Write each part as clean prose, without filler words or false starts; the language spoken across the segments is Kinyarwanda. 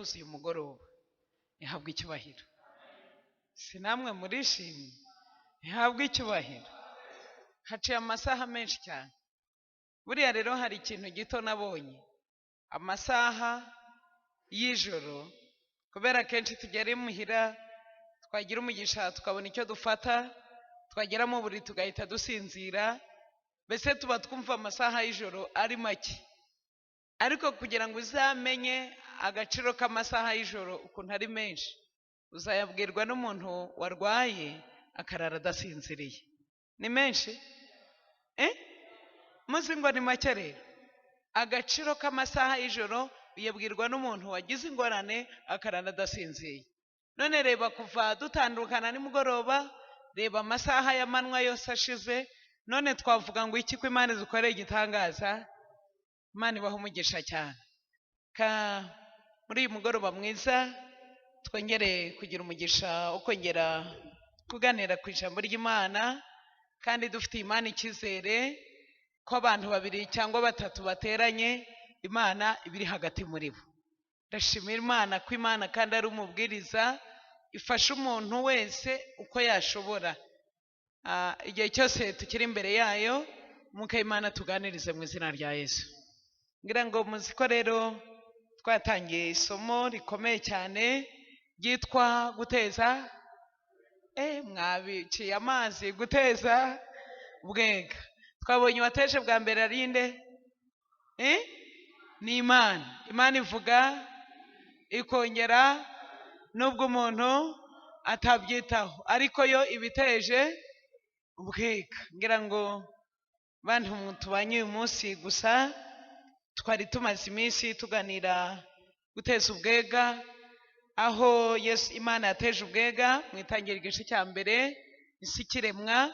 guhuza uyu mugoroba. Ihabwe icyubahiro. Si namwe murishimye? Ihabwe icyubahiro. Haciye amasaha menshi cyane. Buriya rero hari ikintu gito nabonye. Amasaha y'ijoro, kubera kenshi tugera imuhira, twagira umugisha tukabona icyo dufata, twagera mu buriri tugahita dusinzira, mbese tuba twumva amasaha y'ijoro ari make. Ariko kugira ngo uzamenye agaciro k'amasaha y'ijoro ukuntu ari menshi, uzayabwirwa n'umuntu warwaye akarara adasinziriye. Ni menshi? Muzi ngo ni make rero. Agaciro k'amasaha y'ijoro uyabwirwa n'umuntu wagize ingorane akarara adasinziriye. None reba kuva dutandukana nimugoroba, reba amasaha y'amanywa yose ashize, none twavuga ngo iki ko Imana idukoreye igitangaza? Imana ibahe umugisha cyane. Ka muri uyu mugoroba mwiza twongere kugira umugisha wo kongera kuganira ku ijambo ry'Imana, kandi dufitiye Imana icyizere ko abantu babiri cyangwa batatu bateranye, Imana iba iri hagati muri bo. Ndashimira Imana ko Imana kandi ari umubwiriza, ifasha umuntu wese uko yashobora. Igihe cyose tukiri imbere yayo, Umwuka w'Imana tuganirize mu izina rya Yesu. Ngira ngo muzi ko rero twatangiye isomo rikomeye cyane ryitwa guteza, mwabiciye amazi, guteza ubwega. Twabonye uwateje bwa mbere ari nde? Ni Imana. Imana ivuga ikongera nubwo umuntu atabyitaho, ariko yo ibiteje ubwega. Ngira ngo bantu tubanye uyu munsi gusa, twari tumaze iminsi tuganira guteza ubwega, aho Yesu Imana yateje ubwega mu itangira igice cya mbere, isi ikiremwa.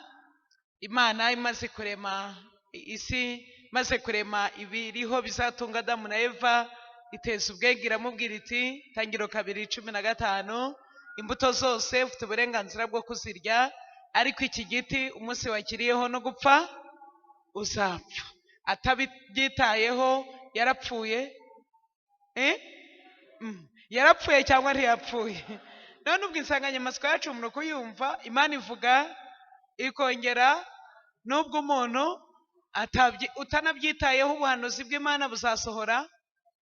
Imana imaze kurema isi, imaze kurema ibiriho bizatunga Adamu na Eva, iteza ubwega iramubwira iti, Itangiriro 2:15, imbuto zose ufite uburenganzira bwo kuzirya, ariko iki giti umunsi wakiriyeho no gupfa uzapfa. Atabyitayeho yarapfuye. Yarapfuye cyangwa ntiyapfuye? None ubwo insanganyamatsiko yacu umuntu kuyumva, Imana ivuga ikongera nubwo umuntu utanabyitayeho ubuhanuzi bw'Imana buzasohora.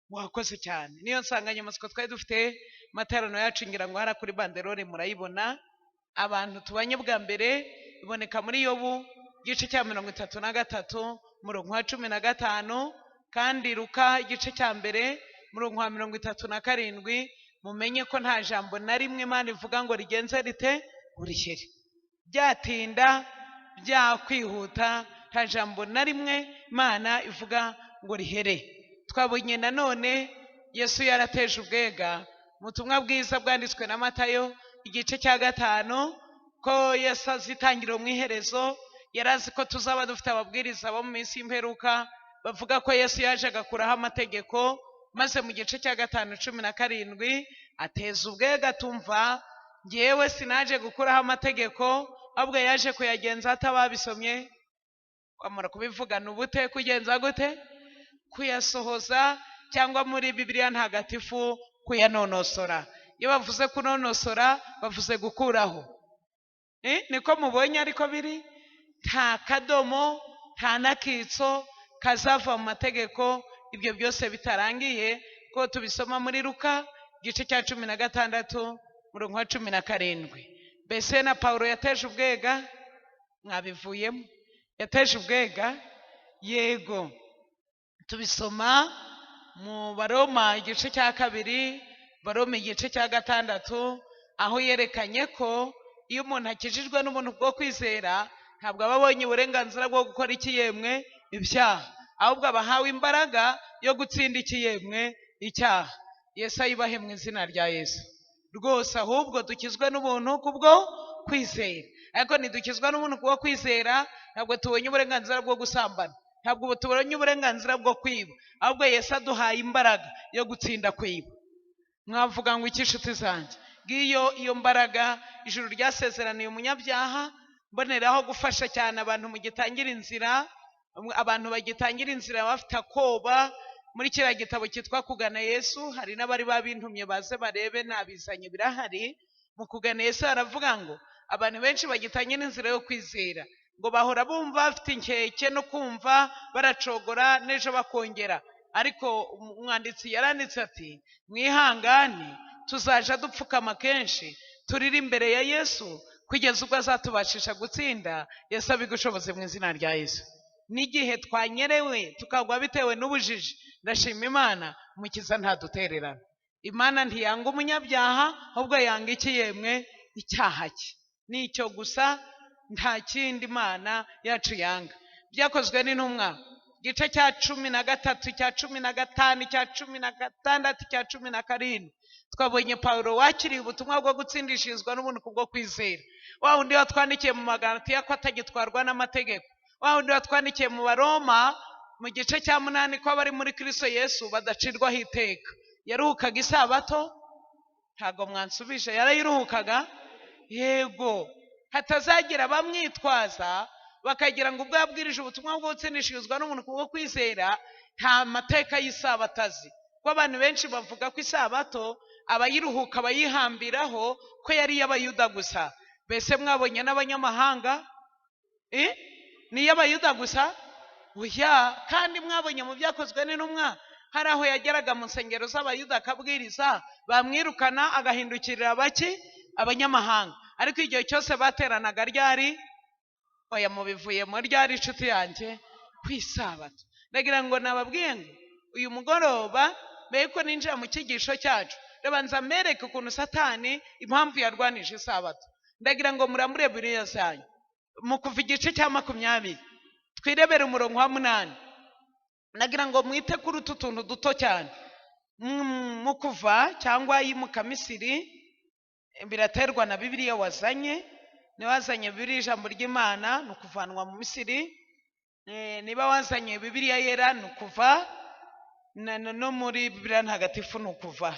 Wakoze cyane. Niyo nsanganyamatsiko twari dufite amaterano yacu, ngira ngo hara kuri banderole murayibona. Abantu tubanye bwa mbere iboneka muri Yobu igice cya 33 umurongo wa 15, kandi Luka igice cya 1 umurongo wa 37. Mumenye ko nta jambo na rimwe Imana ivuga ngo rigenze rite urishyire, byatinda byakwihuta, nta jambo na rimwe Imana ivuga ngo rihere. Twabonye nanone Yesu yarateje ubwega mu butumwa bwiza bwanditswe na Matayo igice cya 5, ko Yesu azitangira mu iherezo. Yari azi ko tuzaba dufite ababwiriza bo mu minsi y'imperuka bavuga ko Yesu yaje agakuraho amategeko, maze mu gice cya 5:17 ateza ubwega tumva, ngewe sinaje gukuraho amategeko, ahubwo yaje kuyagenza atababisomye. Wamara kubivugana ubute kugenza gute? Kuyasohoza, cyangwa muri Bibiliya ntagatifu kuyanonosora. Iyo bavuze kunonosora bavuze gukuraho. Niko mubonye ariko biri, nta kadomo nta n'akitso kazava mu mategeko ibyo byose bitarangiye, ko tubisoma muri Luka igice cya 16 umurongo wa 17. Mbese na Paulo yateje ubwega? Mwabivuyemo. Yateje ubwega? Yego. Tubisoma mu Baroma igice cya 2, Baroma igice cya 6, aho yerekanye ko iyo umuntu akijijwe n'ubuntu bwo kwizera ntabwo aba abonye uburenganzira bwo gukora ikiyemwe ibyaha, ahubwo aba ahawe imbaraga yo gutsinda ikiyemwe icyaha. Yesu ayibahe mu izina rya Yesu. Rwose ahubwo dukizwe n'ubuntu kubwo kwizera. Ariko ntidukizwa n'ubuntu kubwo kwizera, ntabwo tubonye uburenganzira bwo gusambana, ntabwo tubonye uburenganzira bwo kwiba, ahubwo Yesu aduhaye imbaraga yo gutsinda kwiba. Mwavuga ngo iki inshuti zanjye? Ngiyo iyo mbaraga ijuru ryasezeraniye umunyabyaha. Mboneraho gufasha cyane abantu mu gitangira inzira, abantu bagitangira inzira bafite akoba, Muri kiriya gitabo cyitwa Kugana Yesu, hari n'abari babintumye baze barebe, nabizanye birahari. Mu Kugana Yesu haravuga ngo abantu benshi bagitanye n'inzira yo kwizera, ngo bahora bumva bafite inkeke no kumva baracogora n'ejo bakongera. Ariko umwanditsi yaranditse ati mwihangane, tuzaja dupfukama kenshi turire imbere ya Yesu kugeza ubwo azatubashisha gutsinda. Yesu abigushoboze mu izina rya Yesu. N'igihe twanyerewe tukagwa bitewe n'ubujiji, ndashima Imana, Umukiza ntadutererana. Imana ntiyanga umunyabyaha, ahubwo yanga iki yemwe? Icyaha cye. Nicyo gusa, nta kindi Imana yacu yanga. Byakozwe n'Intumwa igice cya 13, cya 15, cya 16, cya 17, twabonye Pawulo wakiriye ubutumwa bwo gutsindishirizwa n'ubuntu kubwo kwizera. Wa wundi watwandikiye mu Magalatiya ko atagitwarwa n'amategeko. Wa wundi watwandikiye mu Baroma mu gice cya 8 ko abari muri Kristo Yesu badacirwaho iteka. Yaruhukaga isabato? Ntago mwansubije. Yarayiruhukaga? Yego. Hatazagira bamwitwaza bakagira ngo ubwo yabwirije ubutumwa bwo gutsindishirizwa n'ubuntu kubwo kwizera nta mateka y'isabato azi. Kuko abantu benshi bavuga ko isabato abayiruhuka bayihambiraho ko yari iy'Abayuda gusa. Mbese mwabonye n'abanyamahanga? Ni iy'Abayuda gusa? Oya. Kandi mwabonye mu Byakozwe n'Intumwa hari aho yageraga mu nsengero z'Abayuda akabwiriza, bamwirukana agahindukirira baki? Abanyamahanga. Ariko igihe cyose bateranaga ryari? Oya, mubivuyemo ryari inshuti yanjye? Ku isabato. Ndagira ngo nababwiye ngo uyu mugoroba mbere yuko ninjira mu cyigisho cyacu, ndabanza mbereke ukuntu Satani impamvu yarwanije isabato. Ndagira ngo murambure Bibiliya zanyu mu Kuva igice cya 20, twirebere umurongo wa 8. Ndagira ngo mwite kuri utu tuntu duto cyane. Mu Kuva cyangwa Yimuka Misiri, biraterwa na Bibiliya wazanye. Niba wazanye Bibiliya ijambo ry'Imana ni ukuvanwa mu Misiri. Niba wazanye Bibiliya yera ni ukuva, no muri Bibiliya ntagatifu ni ukuva.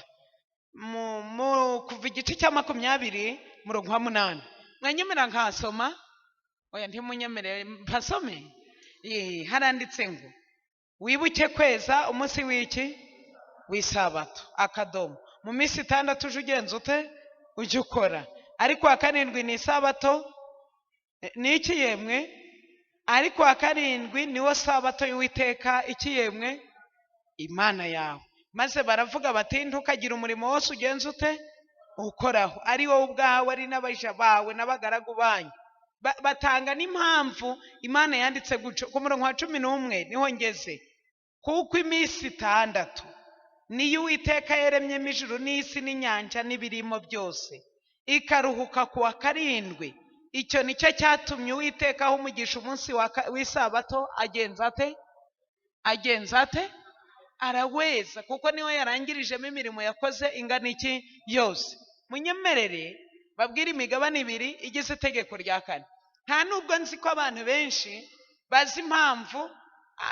Mu Kuva igice cya 20 murongo wa 8. Mwanyemera nkasoma? Oya, ntimunyemerere mpasome. Haranditse ngo wibuke kweza umunsi w'iki? W'isabato. Akadomo. Mu minsi 6 uje ugenza ute? Ujye ukora. Ariko wa 7 ni isabato. Ni iki yemwe? Ariko wa 7 niwo sabato y'Uwiteka, iki yemwe? Imana yawe. Maze baravuga bati ntukagire umurimo wose ugenza ute? Ukoraho, ari wowe ubwawe, ari n'abaja bawe n'abagaragu banyu. Batanga n'impamvu Imana yanditse gutyo. Ku murongo wa 11 niho ngeze. Kuko iminsi 6 niyo Uwiteka yaremyemo ijuru n'isi n'inyanja n'ibirimo byose, ikaruhuka ku wa 7. Icyo nicyo cyatumye Uwiteka aha umugisha umunsi w'isabato. Agenza ate? Agenza ate? Araweza, kuko niwe yarangirijemo imirimo yakoze ingana iki yose. Munyemerere babwire imigabane 2 igize itegeko rya 4. Nta nubwo nzi ko abantu benshi bazi impamvu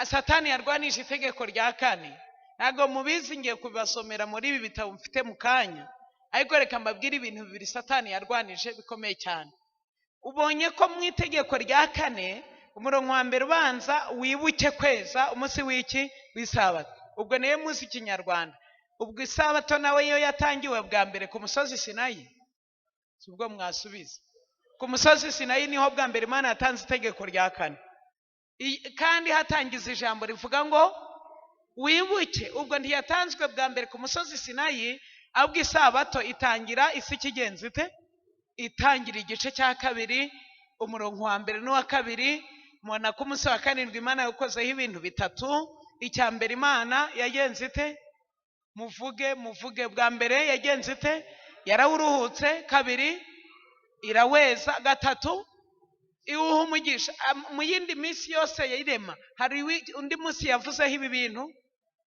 Satani yarwanije itegeko rya 4. Ntabwo mubizi, ngiye kubasomera muri ibi bitabo mfite mu kanya. Ariko reka mbabwire ibintu 2 Satani yarwanije bikomeye cyane. Ubonye ko mu itegeko rya 4 umurongo wa 1 ubanza wibuke kweza umunsi w'iki? W'isabato. Ubwo niyo munsi Kinyarwanda. Ubwo isabato nawe yo yatangiwe bwa mbere ku musozi Sinayi. Si ubwo mwasubiza. Ku musozi Sinayi niho bwa mbere Imana yatanze itegeko rya 4. Kandi hatangiza ijambo rivuga ngo wibuke. Ubwo ntiyatanzwe bwa mbere ku musozi Sinayi, ahubwo isabato itangira isi ikigenza ite? Itangira igice cya 2 umurongo wa 1 n'uwa 2. Mubona ko umunsi wa 7 Imana yakozeho ibintu 3. Icya mbere Imana yagenze ite? Muvuge, muvuge. Bwa mbere yagenze ite? Yarawuruhutse. 2 iraweza. 3 iwuha umugisha. Mu yindi minsi yose yayirema hari undi munsi yavuzeho ibi bintu.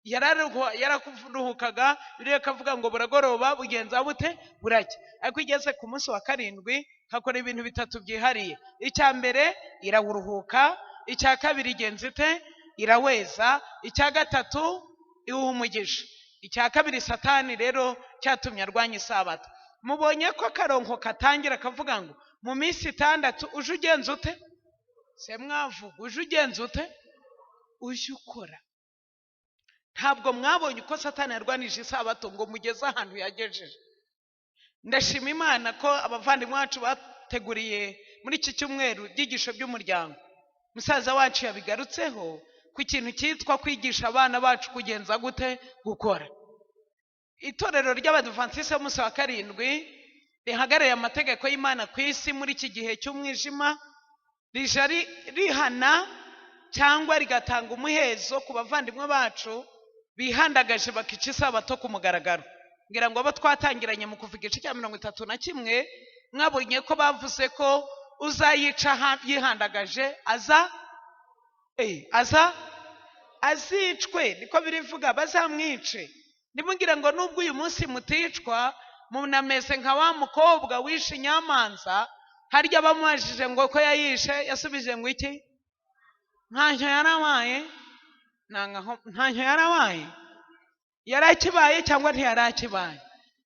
Yararuhukaga, biriya akavuga ngo buragoroba bugenza bute? Buracya. Ariko igeze ku munsi wa 7 hakora ibintu 3 byihariye. Icya mbere irawuruhuka, icya 2 igenza ite? Iraweza, icya 3 iwuha umugisha. Icya 2 Satani rero cyatumye arwanya isabato. Mubonye ko akarongo katangira kavuga ngo mu minsi 6 uje ugenza ute? Se mwavuga uje ugenza ute? Uje ukora. Ntabwo mwabonye uko Satani yarwanije isabato ngo mugeze ahantu yagejeje. Ndashima Imana ko abavandimwe bacu bateguriye muri iki cyumweru ibyigisho by'umuryango. Musaza wacu yabigarutseho ku kintu cyitwa kwigisha abana bacu kugenza gute gukora. Itorero ry'Abadivantisite b'umunsi wa karindwi rihagarariye amategeko y'Imana ku isi muri iki gihe cy'umwijima, rija rihana cyangwa rigatanga umuhezo ku bavandimwe bacu bihandagaje bakica isabato ku mugaragaro. Ngira ngo abo twatangiranye mu kuva igice cya 31, mwabonye ko bavuze ko uzayica yihandagaje aza azicwe, niko birivuga, bazamwice. Ntimugire ngo nubwo uyu munsi muticwa, munameze nka wa mukobwa wishe inyamanza, harya bamubajije ngo ko yayishe, yasubije ngo iki? Ntacyo yarabaye, ntacyo yarabaye, yarakibaye cyangwa ntiyarakibaye.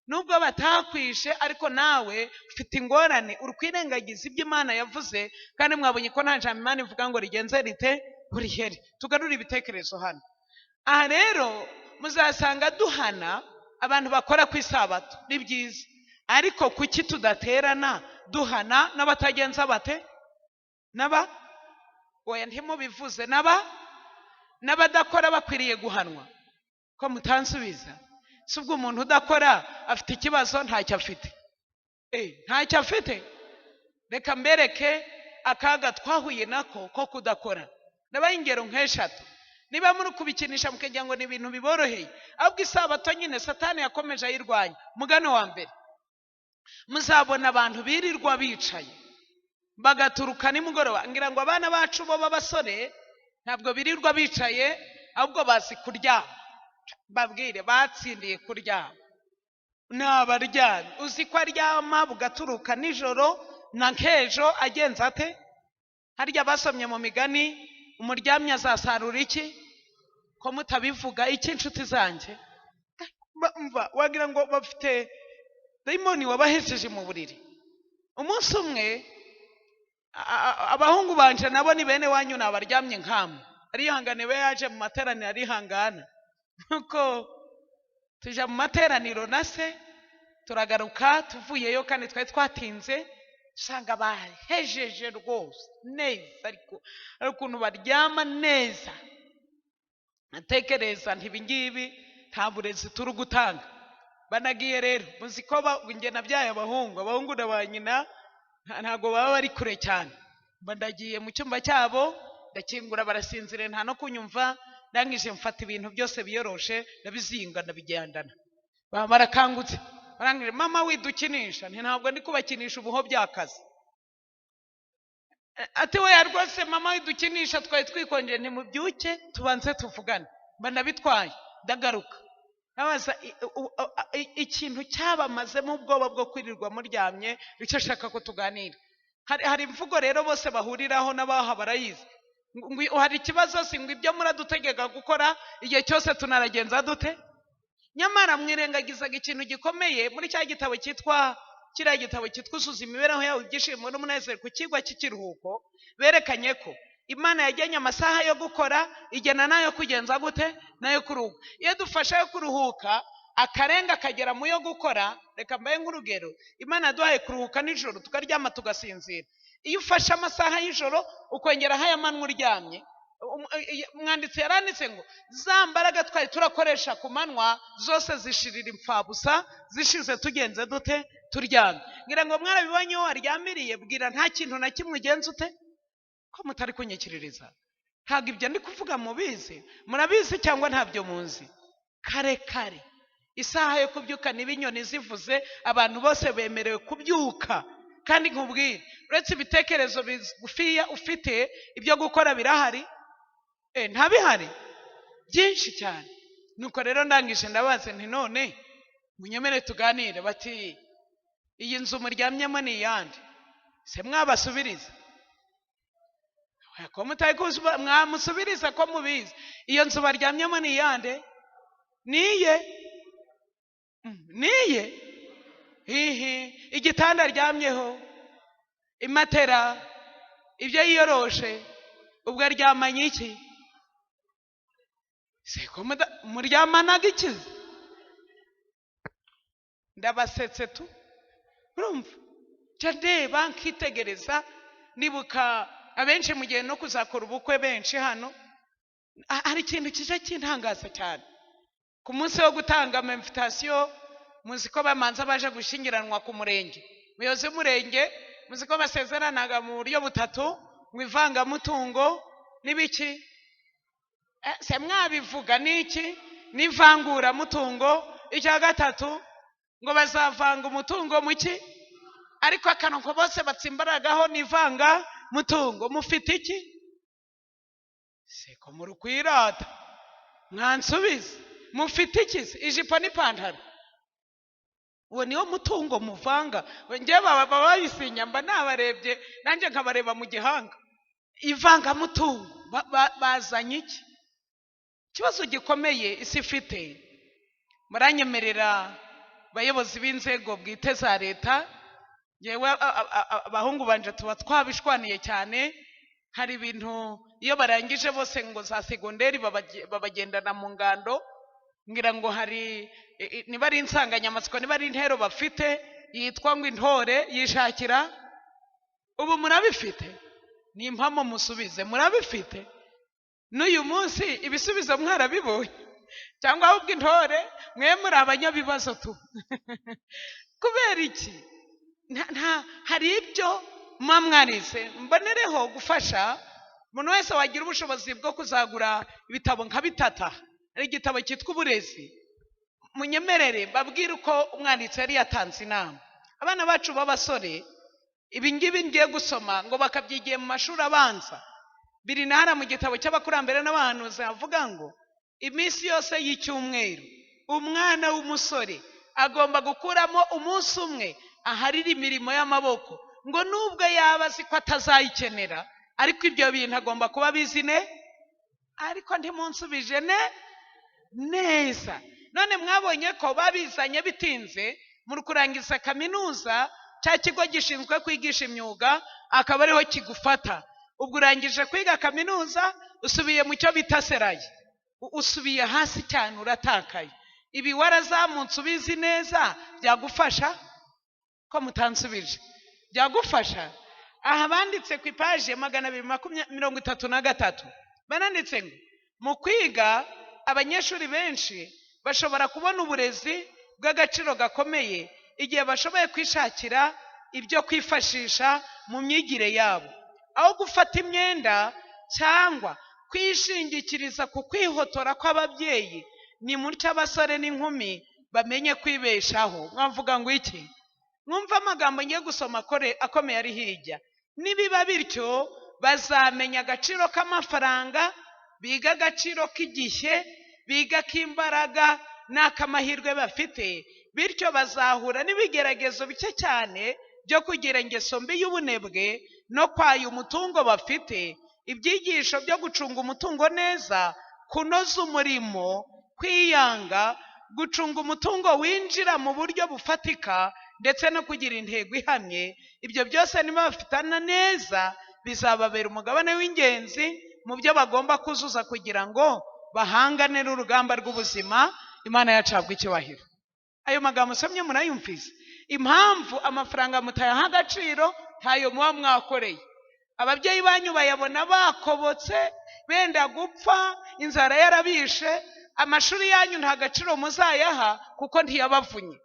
Nubwo batakwishe, ariko nawe ufite ingorane, uri kwirengagiza ibyo Imana yavuze, kandi mwabonye ko nta jambo Imana ivuga ngo rigenze rite burihere. Tugarure ibitekerezo hano. Aha rero muzasanga duhana abantu bakora ku isabato, ni byiza, ariko kuki tudaterana duhana n'abatagenza bate? N'aba oya ntimubivuze, n'aba n'abadakora bakwiriye guhanwa. Ko mutansubiza? Si ubwo umuntu udakora afite ikibazo? Ntacyo afite. Ntacyo afite. Reka mbereke akaga twahuye nako ko kudakora. Ndabaha ingero nk'eshatu. Niba muri kubikinisha mukagira ngo ni ibintu biboroheye, ahubwo isabato nyine Satani yakomeje ayirwanya. Mugano wa mbere, muzabona abantu birirwa bicaye bagaturuka nimugoroba. Ngira ngo abana bacu bo b'abasore ntabwo birirwa bicaye, ahubwo bazi kuryama. Babwire batsindiye kuryama, ni abaryamye. Uzi ko aryama bugaturuka nijoro na nk'ejo agenza ate? Harya basomye mu migani, umuryamyi azasarura iki? Ko mutabivuga iki inshuti zanjye? Mva wagira ngo bafite dayimoni wabahesheje mu buriri. Umunsi umwe abahungu banje nabo ni bene wanyu, ni abaryamye nkamwe. Arihangane, we yaje mu materaniro arihangana. Nuko tuja mu materaniro na se, turagaruka tuvuyeyo kandi twari twatinze, usanga bahejeje rwose neza, ariko hari ukuntu baryama neza. Natekereza nti ibi ngibi nta burezi turi gutanga. Banagiye rero, muzi ko njye nabyaye abahungu, abahungu na ba nyina ntabwo baba bari kure cyane. Mba ndagiye mu cyumba cyabo, ndakingura, barasinzira nta no kunyumva. Ndangije mfata ibintu byose biyoroshe ndabizinga ndabigendana. Baba barakangutse, barangije, mama widukinisha. Nti ntabwo ndi kubakinisha, ubuho byakaze. Ati we rwose mama widukinisha, twari twikonje. Ntimubyuke tubanze tuvugane. Mba ndabitwaye ndagaruka, nabaza ikintu cyabamazemo ubwoba bwo kwirirwa muryamye, icyo ashaka ko tuganira. Hari imvugo rero bose bahuriraho n'abaha barayizi. Ngo hari ikibazo si ngo ibyo muradutegeka gukora igihe cyose tunaragenza dute? Nyamara mwirengagizaga ikintu gikomeye muri cya gitabo cyitwa kiriya gitabo cyitwa Uzuza imibereho yawe ibyishimo n'umunezero ku kigwa cy'ikiruhuko, berekanye ko Imana yagennye amasaha yo gukora, igena n'ayo kugenza gute, n'ayo kuruhuka. Iyo dufashe ayo kuruhuka akarenga akagera mu yo gukora, reka mbaye nk'urugero, Imana yaduhaye kuruhuka nijoro tukaryama tugasinzira. Iyo ufashe amasaha y'ijoro ukongeraho ay'amanywa uryamye, umwanditsi yaranditse ngo za mbaraga twari turakoresha ku manywa zose zishirira impfabusa, zishize tugenze dute, turyamye. Ngira ngo mwarabibonye, iyo waryamiriye bwira nta kintu na kimwe ugenza ute. Ko mutari kunyikiririza? Ntabwo ibyo ndi kuvuga mubizi, murabizi cyangwa ntabyo muzi? Kare kare isaha yo kubyuka niba inyoni zivuze, abantu bose bemerewe kubyuka. Kandi nkubwire, uretse ibitekerezo bigufiya ufite, ibyo gukora birahari. Ntabihari byinshi cyane. Nuko rero ndangije ndabaze nti none munyemere tuganire. Bati iyi nzu muryamyemo ni iyande? Se mwabasubiriza? Ko mutari mwamusubiriza ko mubizi. Iyo nzu baryamyemo ni iyande? Niye? Niye? Hihi, igitanda aryamyeho, imatera, ibyo yiyoroshe, ubwo aryamanye iki? Seko muryamanaga ikizi? Ndabasetse tu. Urumva njya ndeba nkitegereza, nibuka abenshi mu gihe no kuzakora ubukwe, benshi hano hari ikintu kije kintangaza cyane. Ku munsi wo gutanga ama invitation, muzi ko bamanza baje gushyingiranwa ku murenge, umuyobozi w'umurenge, muzi ko basezeranaga mu buryo butatu, mu ivangamutungo n'ibiki. Se mwabivuga n'iki? N'ivanguramutungo. Icya gatatu ngo bazavanga umutungo mu ki? Ariko akantu bose batsimbaragaho ni ivangamutungo. Mufite iki? Seko muri kwirata, mwansubize, mufite iki se? Ijipo n'ipantaro, uwo niwo mutungo muvanga? Njyewe baba bayisinya mba nabarebye, nanjye nkabareba mu gihanga. Ivangamutungo, bazanye iki? Ikibazo gikomeye isi ifite, muranyemerera bayobozi b'inzego bwite za leta, yewe abahungu banje tuba twabishwaniye cyane. Hari ibintu iyo barangije bose ngo za segonderi babagendana mu ngando, ngira ngo hari niba ari insanganyamatsiko, niba ari intero bafite yitwa ngo "Intore yishakira". Ubu murabifite? Ni impamo, musubize, murabifite n'uyu munsi? Ibisubizo mwarabibonye cyangwa ahubwo intore mwe muri abanyabibazo tu? Kubera iki? Hari ibyo muba mwarize. Mbonereho gufasha umuntu wese wagira ubushobozi bwo kuzagura ibitabo nka bitata. Hari igitabo cyitwa "Uburezi". Munyemerere babwire uko umwanditsi yari yatanze inama. Abana bacu b'abasore, ibi ngibi ngiye gusoma ngo bakabyigiye mu mashuri abanza, biri na hariya mu gitabo cy'Abakurambere n'Abahanuzi, havuga ngo iminsi yose y'icyumweru umwana w'umusore agomba gukuramo umunsi umwe aharira imirimo y'amaboko, ngo nubwo yaba azi ko atazayikenera, ariko ibyo bintu agomba kuba abizi ne. Ariko ntimunsubije ne neza. None mwabonye ko babizanye bitinze mu kurangiza kaminuza, cya kigo gishinzwe kwigisha imyuga akaba ariho kigufata. Ubwo urangije kwiga kaminuza, usubiye mu cyo bita seraye, usubiye hasi cyane, uratakaye. Ibi warazamutse ubizi neza, byagufasha? Ko mutansubije, byagufasha? Aha banditse ku ipaji 233, bananditse ngo mu kwiga abanyeshuri benshi bashobora kubona uburezi bw'agaciro gakomeye igihe bashoboye kwishakira ibyo kwifashisha mu myigire yabo, aho gufata imyenda cyangwa kwishingikiriza ku kwihotora kw'ababyeyi. Ni mutyo abasore n'inkumi bamenye kwibeshaho. Mwavuga ngo iki? Mwumve amagambo ngiye gusoma akomeye ari hirya. Nibiba bityo, bazamenya agaciro k'amafaranga, biga agaciro k'igihe, biga k'imbaraga n'ak'amahirwe bafite. Bityo bazahura n'ibigeragezo bike cyane byo kugira ingeso mbi y'ubunebwe no kwaya umutungo bafite. Ibyigisho byo gucunga umutungo neza, kunoza umurimo, kwiyanga, gucunga umutungo winjira mu buryo bufatika, ndetse no kugira intego ihamye, ibyo byose niba bafitana neza, bizababera umugabane w'ingenzi mu byo bagomba kuzuza kugira ngo bahangane n'urugamba rw'ubuzima. Imana yacu ihabwe icyubahiro. Ayo magambo usomye murayumvise? Impamvu amafaranga mutayaha agaciro, ntayo muba mwakoreye. Ababyeyi banyu bayabona bakobotse, benda gupfa, inzara yarabishe. Amashuri yanyu nta gaciro muzayaha kuko ntiyabavunye.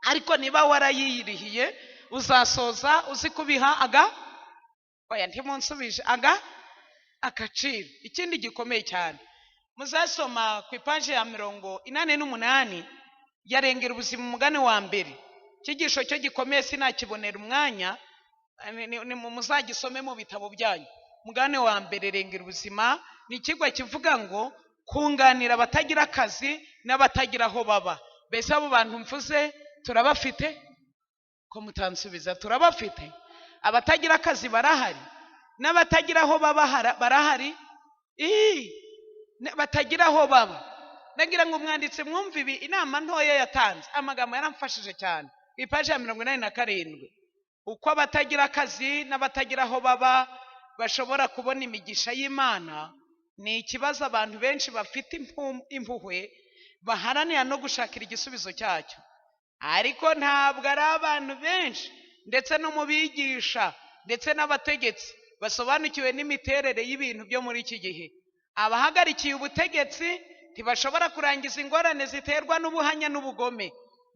Ariko niba warayiyirihiye, uzasoza uzi kubiha aga. Oya, ntimunsubije. Aga agaciro. Ikindi gikomeye cyane muzasoma ku ipaji ya 88 yarengera ubuzima, umugani wa mbere. Icyigisho cyo gikomeye sinakibonera umwanya, muzagisome mu bitabo byanyu. Umugani wa mbere, Rengera Ubuzima, ni ikigo kivuga ngo kunganira abatagira akazi n'abatagira aho baba. Mbese abo bantu mvuze turabafite? Ko mutansubiza, turabafite? Abatagira akazi barahari, n'abatagira aho baba barahari. Ii, batagira aho baba. Ndagira ngo umwanditsi mwumve ibi, inama ntoya yatanze, amagambo yaramfashije cyane, ku ipaji ya 87, uko abatagira akazi n'abatagira aho baba bashobora kubona imigisha y'Imana. Ni ikibazo abantu benshi bafite impuhwe baharanira no gushakira igisubizo cyacyo, ariko ntabwo ari abantu benshi, ndetse no mu bigisha ndetse n'abategetsi basobanukiwe n'imiterere y'ibintu byo muri iki gihe. Abahagarikiye ubutegetsi ntibashobora kurangiza ingorane ziterwa n'ubuhanya n'ubugome.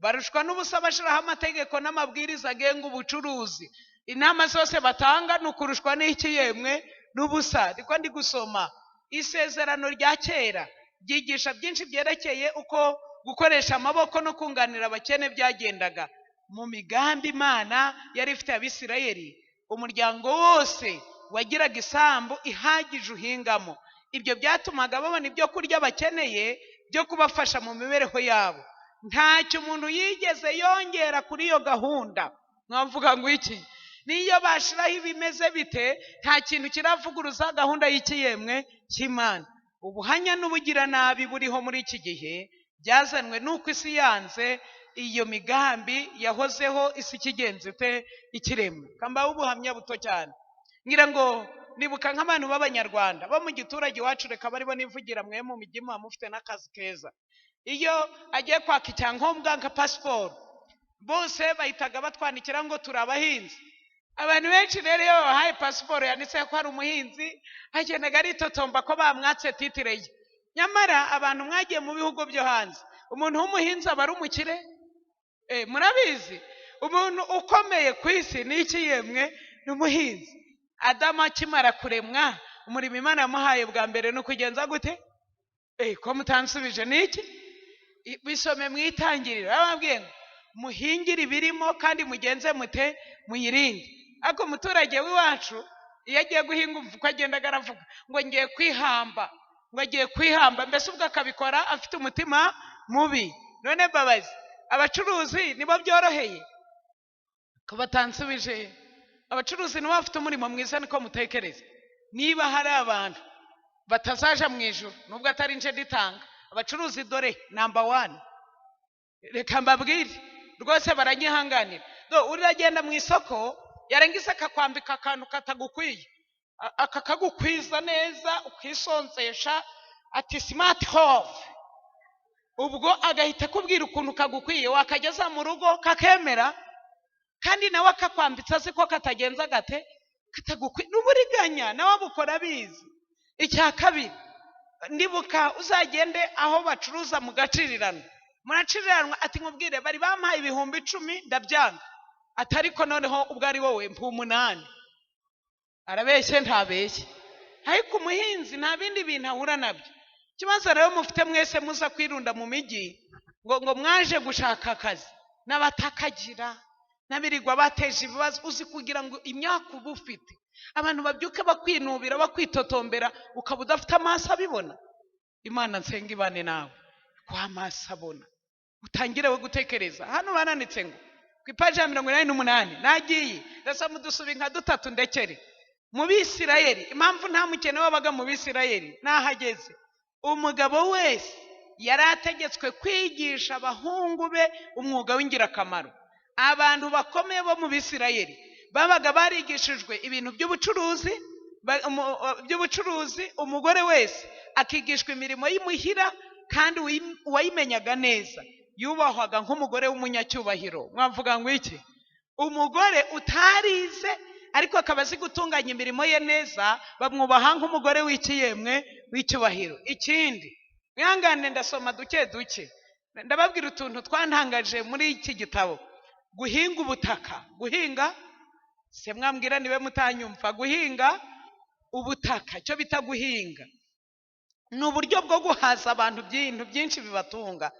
Barushwa n'ubusa bashyiraho amategeko n'amabwiriza agenga ubucuruzi. Inama zose batanga ni ukurushwa n'iki yemwe? N'ubusa. Niko ndi gusoma isezerano rya kera ryigisha byinshi byerekeye uko gukoresha amaboko no kunganira abakene byagendaga. Mu migambi Imana yari ifite Abisirayeli, umuryango wose wagiraga isambu ihagije uhingamo. Ibyo byatumaga babona ibyo kurya bakeneye byo kubafasha mu mibereho yabo. Ntacyo umuntu yigeze yongera kuri iyo gahunda. Mwavuga ngo iki? Niyo bashiraho ibimeze bite, nta kintu kiravuguruza gahunda y'ikiyemwe cy'Imana. Ubuhanya n'ubugiranabi buriho muri iki gihe byazanwe n'uko isi yanze iyo migambi yahozeho isi ikigenza ite ikiremwa. Kambaho ubuhamya buto cyane. Ngira ngo nibuka nk'abantu b'Abanyarwanda bo mu giturage iwacu, reka baribo nivugira, mwe mu mijyi muba mufite n'akazi keza. Iyo agiye kwaka icyangombwa nka pasiporo, bose bahitaga batwandikira ngo turi abahinzi. Abantu benshi rero iyo babahaye pasiporo yanditseho ko ari umuhinzi, agendaga aritotomba ko bamwatse titire ye. Nyamara abantu mwagiye mu bihugu byo hanze, umuntu w'umuhinzi aba ari umukire. Murabizi, umuntu ukomeye ku isi ni iki yemwe? Ni umuhinzi. Adamu akimara kuremwa, umurimo Imana yamuhaye bwa mbere ni ukugenza gute? Ko mutansubije ni iki? Bisome mu itangiriro. Bababwiye ngo muhingire ibirimo kandi mugenze mute muyirinde. Ariko umuturage w'iwacu iyo agiye guhinga umva uko agendaga aravuga ngo ngiye kwihamba, ngo agiye kwihamba, mbese ubwo akabikora afite umutima mubi. None mbabazi, abacuruzi nibo byoroheye ko batansubije? Abacuruzi nibo bafite umurimo mwiza, niko mutekereza. Niba hari abantu batazaja mu ijuru, nubwo atari nje nditanga, abacuruzi dore namba 1. Reka mbabwire rwose, baranyihanganira. Uragenda mu isoko yarangiza akakwambika akantu katagukwiye, akakagukwiza neza ukisonzesha, ati smart hove. Ubwo agahita akubwira ukuntu kagukwiye, wakageza mu rugo kakemera, kandi nawe akakwambitsa azi ko katagenza gate katagukwiye. N'uburiganya nawe abukora abizi. Icya kabiri, ndibuka uzagende aho bacuruza mu gacirirano, muraciriranwa, ati nkubwire bari bampaye 10,000 ndabyanga, ati ariko noneho ubwo ari wowe mpa 8. Arabeshye ntabeshye, ariko umuhinzi nta bindi bintu ahura nabyo. Ikibazo rero mufite mwese muza kwirunda mu mijyi ngo mwaje gushaka akazi, n'abatakagira n'abirirwa bateje ibibazo, uzi kugira ngo imyaka uba ufite abantu babyuke bakwinubira bakwitotombera, ukaba udafite amaso abibona. Imana nsenga ibane nawe kwa amaso abona, utangire we gutekereza. Hano bananitse ngo ku ipaji ya 88 nagiye ndasoma udusubi nka dutatu ndekere. Mu Bisirayeli, impamvu nta mukene wabaga mu Bisirayeli nahageze, umugabo wese yari ategetswe kwigisha abahungu be umwuga w'ingirakamaro. Abantu bakomeye bo mu Bisirayeli babaga barigishijwe ibintu by'ubucuruzi, by'ubucuruzi. Umugore wese akigishwa imirimo y'imuhira, kandi uwayimenyaga neza yubahwaga nk'umugore w'umunyacyubahiro. Mwavuga ngo iki? Umugore utarize ariko akaba azi gutunganya imirimo ye neza, bamwubaha nk'umugore w'ikiyemwe w'icyubahiro. Ikindi, mwihangane ndasoma duke duke, ndababwira utuntu twantangaje muri iki gitabo. Guhinga ubutaka, guhinga se mwambwira niwe mutanyumva, guhinga ubutaka, icyo bita guhinga ni uburyo bwo guhaza abantu ibintu byinshi bibatunga.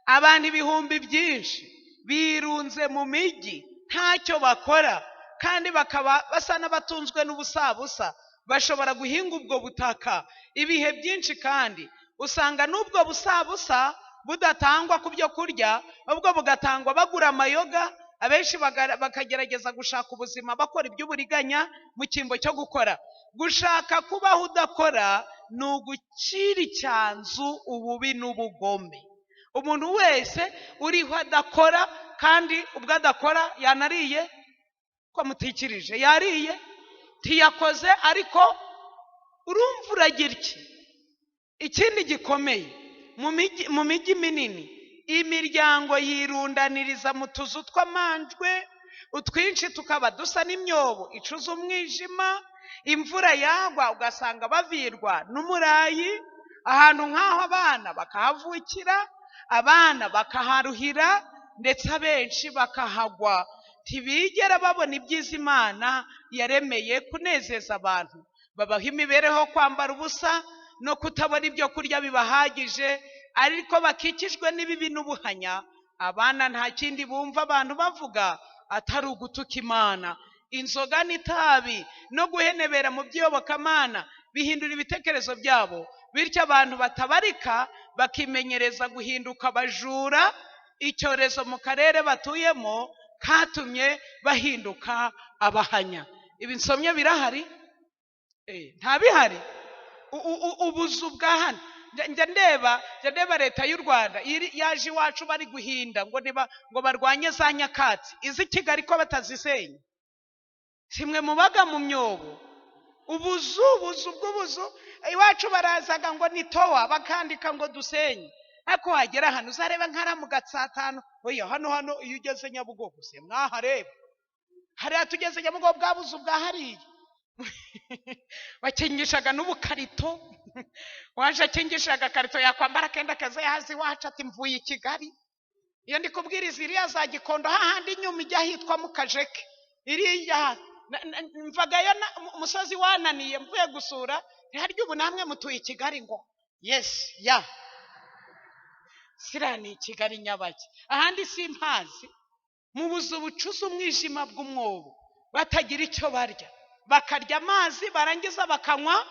Abantu ibihumbi byinshi birunze mu mijyi ntacyo bakora, kandi bakaba basa n'abatunzwe n'ubusabusa. Bashobora guhinga ubwo butaka ibihe byinshi, kandi usanga n'ubwo busabusa budatangwa ku byo kurya, ahubwo bugatangwa bagura amayoga. Abenshi bakagerageza gushaka ubuzima bakora iby'uburiganya mu cyimbo cyo gukora. Gushaka kubaho udakora ni ugukira icyanzu ububi n'ubugome. Umuntu wese uriho adakora, kandi ubwo adakora yanariye, ko mutikirije yariye, ntiyakoze, ariko urumva uragira iki? Ikindi gikomeye, mu mijyi minini imiryango yirundaniriza mu tuzu tw'amanjwe, utwinshi tukaba dusa n'imyobo icuza umwijima. Imvura yagwa ugasanga bavirwa n'umurayi. Ahantu nk'aho abana bakahavukira, abana bakaharuhira, ndetse abenshi bakahagwa. Ntibigera babona ibyiza Imana yaremeye kunezeza abantu. Babaho imibereho yo kwambara ubusa no kutabona ibyo kurya bibahagije, ariko bakikijwe n'ibibi n'ubuhanya. Abana nta kindi bumva abantu bavuga atari ugutuka Imana. Inzoga n'itabi no guhenebera mu by'iyobokamana bihindura ibitekerezo byabo, bityo abantu batabarika bakimenyereza guhinduka abajura. Icyorezo mu karere batuyemo katumye bahinduka abahanya. Ibi nsomye birahari? Nta bihari. Ubuzu bwa hano, njya ndeba leta y'u Rwanda yaje iwacu bari guhinda ngo niba ngo barwanye za nyakatsi iz'i Kigali ko batazisenya. Simwe mubaga mu myobo. Ubuzu, ubuzu bw'ubuzu iwacu barazaga ngo ni towa, bakandika ngo dusenye. Ariko wagera hano uzareba nk'ara mu Gatsatano, oya, hano iyo ugeze Nyabugogo se mwahareba, hariya tugeze Nyabugogo bwa buzu bwa hariya bakingishaga n'ubukarito. Waje akingisha agakarito, yakwambara akenda keza, yaza iwacu ati mvuye i Kigali. Iyo ndi kubwiriza iriya za Gikondo, hahandi inyuma ijya hitwa mu Kajeke, iriya mvagayo umusozi wananiye mvuye gusura. Ntiharya ubu namwe mutuye i Kigali? Ngo yes, ya siriya ni i Kigali Nyabaki, ahandi simpazi. Mu buzu bucuze umwijima bw'umwobo, batagira icyo barya, bakarya amazi, barangiza bakanywa.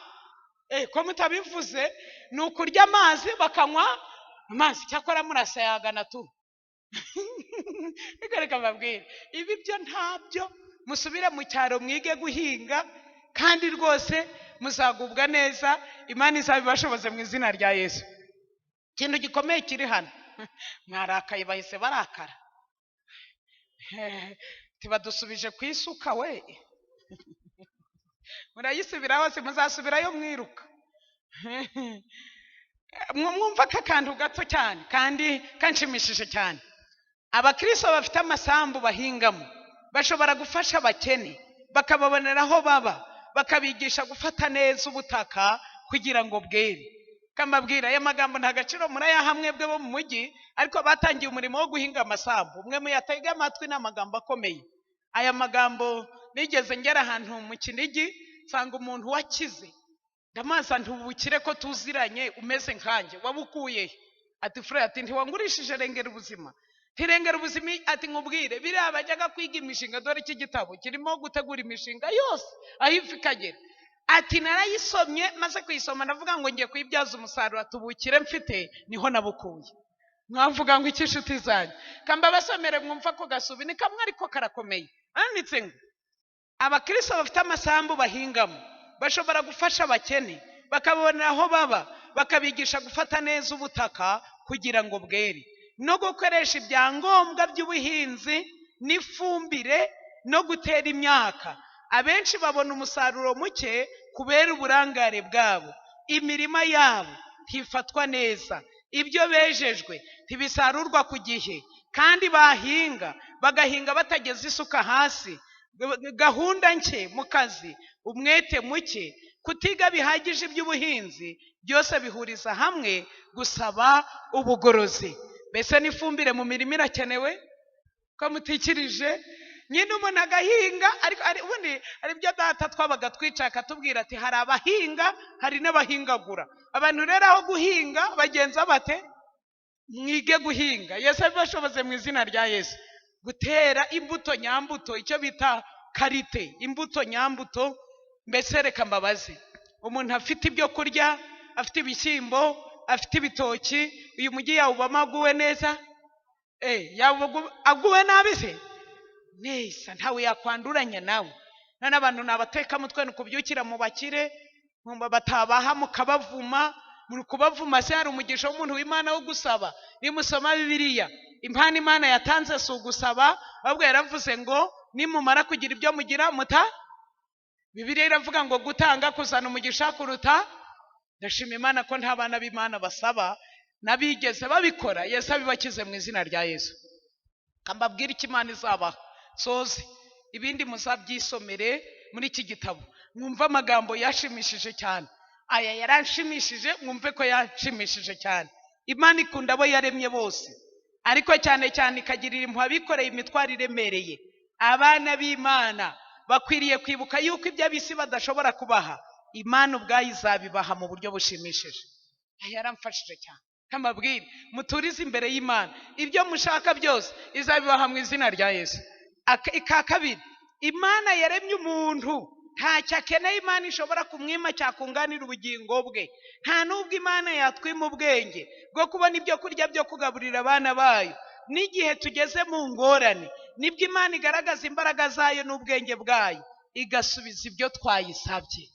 Ko mutabivuze, ni ukurya amazi bakanywa amazi. Cyakora murasayagana tu. Reka mbabwire, ibi byo ntabyo. Musubire mu cyaro mwige guhinga, kandi rwose muzagubwa neza. Imana izabibashoboze mu izina rya Yesu. Ikintu gikomeye kiri hano, mwarakaye, bahise barakara, tibadusubije ku isuka we. Murayisubira hose, muzasubirayo mwiruka. Mwumva aka kantu gato cyane kandi kanshimishije cyane. Abakristo bafite amasambu bahingamo bashobora gufasha abakene, bakababonera aho baba, bakabigisha gufata neza ubutaka kugira ngo bwere. Kambabwira, aya magambo nta gaciro murayaha mwebwe bo mu mujyi, ariko batangiye umurimo wo guhinga amasambu, mwe muyatege amatwi, ni amagambo akomeye. Aya magambo, nigeze ngera ahantu mu Kinigi nsanga umuntu wakize, ndamaza nti ubukire ko tuziranye umeze nkanjye wabukuye he? Ati frère, ati ntiwangurishije Rengera Ubuzima? Ntirengera Ubuzima. Ati nkubwire, biriya bajyaga kwiga imishinga, dore iki gitabo kirimo gutegura imishinga yose aho iva ikagera. Ati narayisomye, maze kuyisoma ndavuga ngo ngiye kuyibyaza umusaruro. Ati ubukire mfite niho nabukuye. Mwavuga ngo iki, inshuti zanjye? Kamba basomere mwumva ko gasubi ni kamwe ariko karakomeye. Handitse ngo abakristo bafite amasambu bahingamo bashobora gufasha abakene, bakababonera aho baba, bakabigisha gufata neza ubutaka kugira ngo bwere, no gukoresha ibyangombwa by'ubuhinzi n'ifumbire no gutera imyaka. Abenshi babona umusaruro muke kubera uburangare bwabo. Imirima yabo ntifatwa neza, ibyo bejejwe ntibisarurwa ku gihe, kandi bahinga bagahinga batageze isuka hasi. Gahunda nke mu kazi, umwete muke, kutiga bihagije iby'ubuhinzi, byose bihuriza hamwe gusaba ubugorozi. Mbese n'ifumbire mu mirima irakenewe? Ko mutikirije nyine, umuntu agahinga, ariko ubundi ari byo data twabaga twicaye akatubwira ati hari abahinga, hari n'abahingagura. Abantu rero aho guhinga bagenza bate? Mwige guhinga, Yesu abibashoboze mu izina rya Yesu. Gutera imbuto nyambuto, icyo bita qualité, imbuto nyambuto. Mbese reka mbabaze, umuntu afite ibyo kurya, afite ibishyimbo, afite ibitoki, uyu mujyi yawubamo aguwe neza? Yawuba aguwe nabi se? Neza, ntawe yakwanduranya nawe. None abantu ni abatekamutwe, ni ukubyukira mu bakire batabaha mukabavuma. Muri kubavuma se hari umugisha w'umuntu w'Imana wo gusaba? Nimusoma Bibiliya, impano Imana yatanze si ugusaba, ahubwo yaravuze ngo nimumara kugira ibyo mugira muta. Bibiliya iravuga ngo gutanga kuzana umugisha kuruta Ndashima Imana ko nta bana b'Imana basaba n'abigeze babikora. Yesu abibakize mu izina rya Yesu. Mbabwire icyo Imana izabaha, soze ibindi muzabyisomere muri iki gitabo, mwumve amagambo yashimishije cyane. Aya yaranshimishije, mwumve ko yanshimishije cyane. Imana ikunda abo yaremye bose, ariko cyane cyane ikagirira impuhwe abikoreye imitwaro iremereye. Abana b'Imana bakwiriye kwibuka yuko ibyo ab'isi badashobora kubaha, Imana ubwayo izabibaha mu buryo bushimishije. Aya yaramfashije cyane. Nk'amabwire, muturize imbere y'Imana, ibyo mushaka byose izabibaha mu izina rya Yesu. Ika kabiri, Imana yaremye umuntu ntacyo akeneye Imana ishobora kumwima cyakunganira ubugingo bwe. Nta n'ubwo Imana yatwima ubwenge bwo kubona ibyo kurya byo kugaburira abana bayo. N'igihe tugeze mu ngorane, nibwo Imana igaragaza imbaraga zayo n'ubwenge bwayo, igasubiza ibyo twayisabye.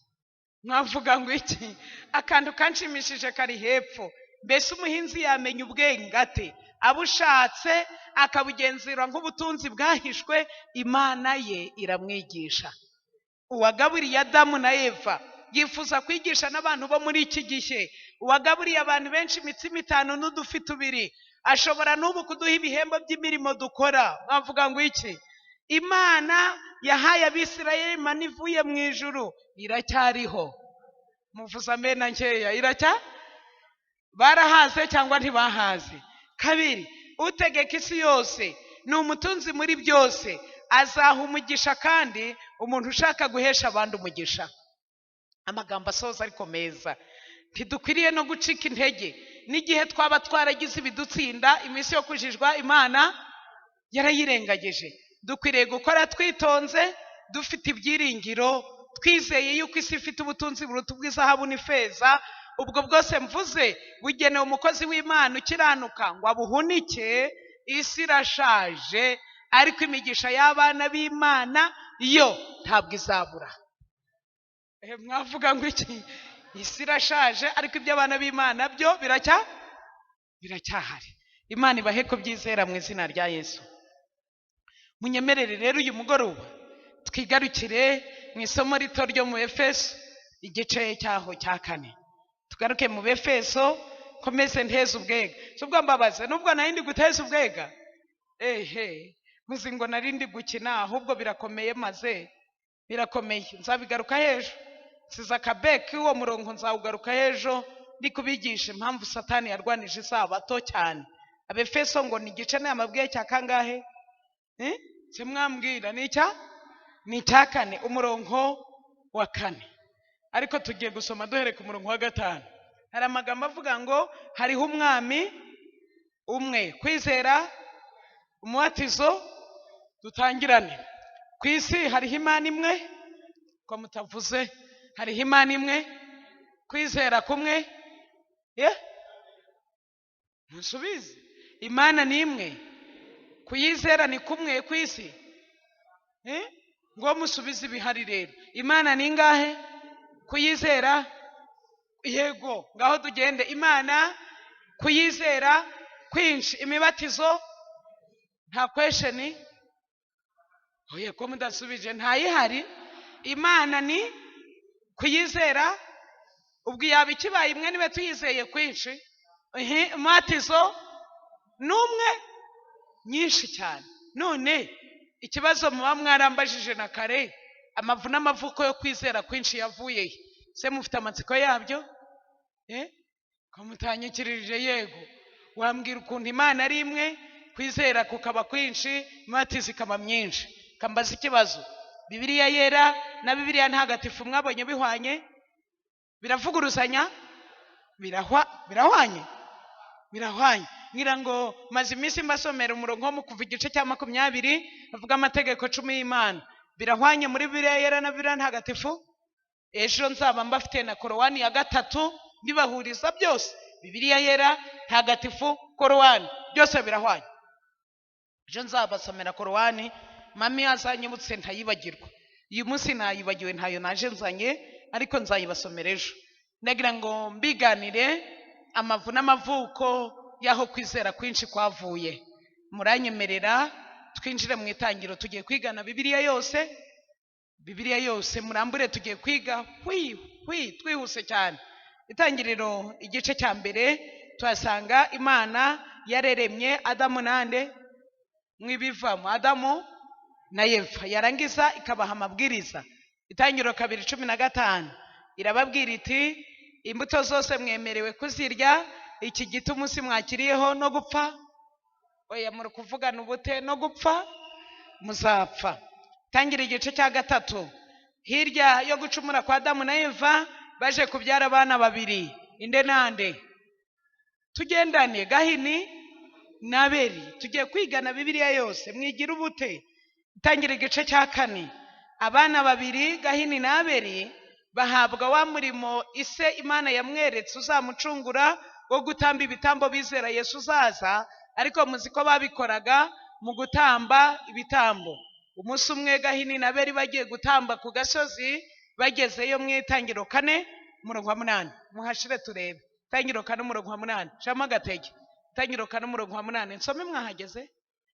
Mwavuga ngo iki? Akantu kanshimishije kari hepfo. Mbese umuhinzi yamenya ubwenge ate? Abushatse akabugenzura nk'ubutunzi bwahishwe, Imana ye iramwigisha. Uwagaburiye Adamu na Eva yifuza kwigisha n'abantu bo muri iki gihe. Uwagaburiye abantu benshi imitsima 5 n'udufi 2 ashobora n'ubu kuduha ibihembo by'imirimo dukora. Mwavuga ngo iki? Imana yahaye Abisirayeli manu ivuye mu ijuru, iracyariho. Muvuze amena nkeya. Iracya? Barahaze cyangwa ntibahaze? Kabiri, utegeka isi yose ni umutunzi muri byose, azaha umugisha kandi umuntu ushaka guhesha abandi umugisha. Amagambo asoza ariko meza. Ntidukwiriye no gucika intege n'igihe twaba twaragize ibidutsinda. Iminsi yo kujijwa Imana yarayirengagije. Dukwiriye gukora twitonze, dufite ibyiringiro, twizeye yuko isi ifite ubutunzi buruta ubw'izahabu n'ifeza. Ubwo bwose mvuze bugenewe umukozi w'Imana ukiranuka ngo abuhunike. Isi irashaje, ariko imigisha y'abana b'Imana yo ntabwo izabura. Mwavuga ngo iki? Isi irashaje, ariko iby'abana b'Imana byo biracyahari. Imana ibahe kubyizera mu izina rya Yesu. Munyemerere rero uyu mugoroba twigarukire mu isomo rito ryo mu Efeso, igice cyaho cya 4. Tugaruke mu Efeso, komeze nteze ubwega. Si ubwo mbabaza, nubwo nari ndi guteza ubwega, ehe muzi ngo nari ndi gukina, ahubwo birakomeye, maze birakomeye. Nzabigaruka h'ejo, nsize akabeki uwo murongo nzawugaruka h'ejo, ndi kubigisha impamvu Satani yarwanije isabato cyane. Abefeso ngo ni igice n'amabwiye cya kangahe? Se mwambwira ni icya? Ni icya 4, umurongo wa 4. Ariko tugiye gusoma duhere ku murongo wa 5. Hari amagambo avuga ngo hariho umwami umwe, kwizera, umubatizo, dutangirane. Ku isi hariho Imana imwe, ko mutavuze, hariho Imana imwe, kwizera kumwe, musubize. Imana ni imwe, kuyizera ni kumwe ku isi. Ngo musubize ibihari rero. Imana ni ingahe? Kuyizera, yego, ngaho tugende. Imana, kuyizera kwinshi, imibatizo nta kwesheni. Oye, ko mudasubije, ntayihari. Imana ni kuyizera, ubwo yaba ikibaye imwe nibe tuyizeye kwinshi. Umubatizo n'umwe, nyinshi cyane. None ikibazo muba mwarambajije na kare, amavu n'amavuko yo kwizera kwinshi yavuye he? Se mufite amatsiko yabyo? Ko mutanyikirije? Yego, wambwira ukuntu Imana ari imwe, kwizera kukaba kwinshi, imibatizo ikaba myinshi. Kambaza ikibazo, Bibiliya yera na Bibiliya ntagatifu mwabonye bihwanye? Biravuguruzanya? Birahwanye? Birahwanye. Ngira ngo maze iminsi mbasomera umurongo wo mu Kuva igice cya 20 avuga amategeko 10 y'Imana. Birahwanye muri Bibiliya yera na Bibiliya ntagatifu? Ejo nzaba mbafite na Korowani ya 3 ndibahuriza byose. Bibiliya yera, ntagatifu, Korowani, byose birahwanye. Ejo nzabasomera Korowani, mami azanyibutse ntayibagirwa. Uyu munsi nayibagiwe, ntayo naje nzanye, ariko nzayibasomera ejo. Ndagira ngo mbiganire amavu n'amavuko y'aho kwizera kwinshi kwavuye. Muranyemerera twinjire mu itangiro. Tugiye kwigana Bibiliya yose, Bibiliya yose murambure, tugiye kwiga hwi hwi twihuse cyane. Itangiriro igice cya mbere tuhasanga Imana yareremye Adamu nande mwibivamo, Adamu na Eva, yarangiza ikabaha amabwiriza. Itangiriro 2:15 irababwira iti imbuto zose mwemerewe kuzirya, iki giti umunsi mwakiriyeho no gupfa, oya muri kuvugana ubute, no gupfa muzapfa. Tangira igice cya 3, hirya yo gucumura kwa Adamu na Eva baje kubyara abana babiri, inde nande? Tugendane, Gahini na Abeli. Tugiye kwigana Bibiliya yose, mwigira ubute. Tangira igice cya 4, abana babiri Gahini na Abeli bahabwa wa murimo ise Imana yamweretse uzamucungura wo gutamba ibitambo bizera Yesu uzaza, ariko muzi ko babikoraga mu gutamba ibitambo. Umunsi umwe Gahini na Abeli bagiye gutamba ku gasozi, bagezeyo mu Itangiriro 4:8, muhashire turebe. Itangiriro 4:8, shamo agatege. Itangiriro 4:8, nsome mwahageze?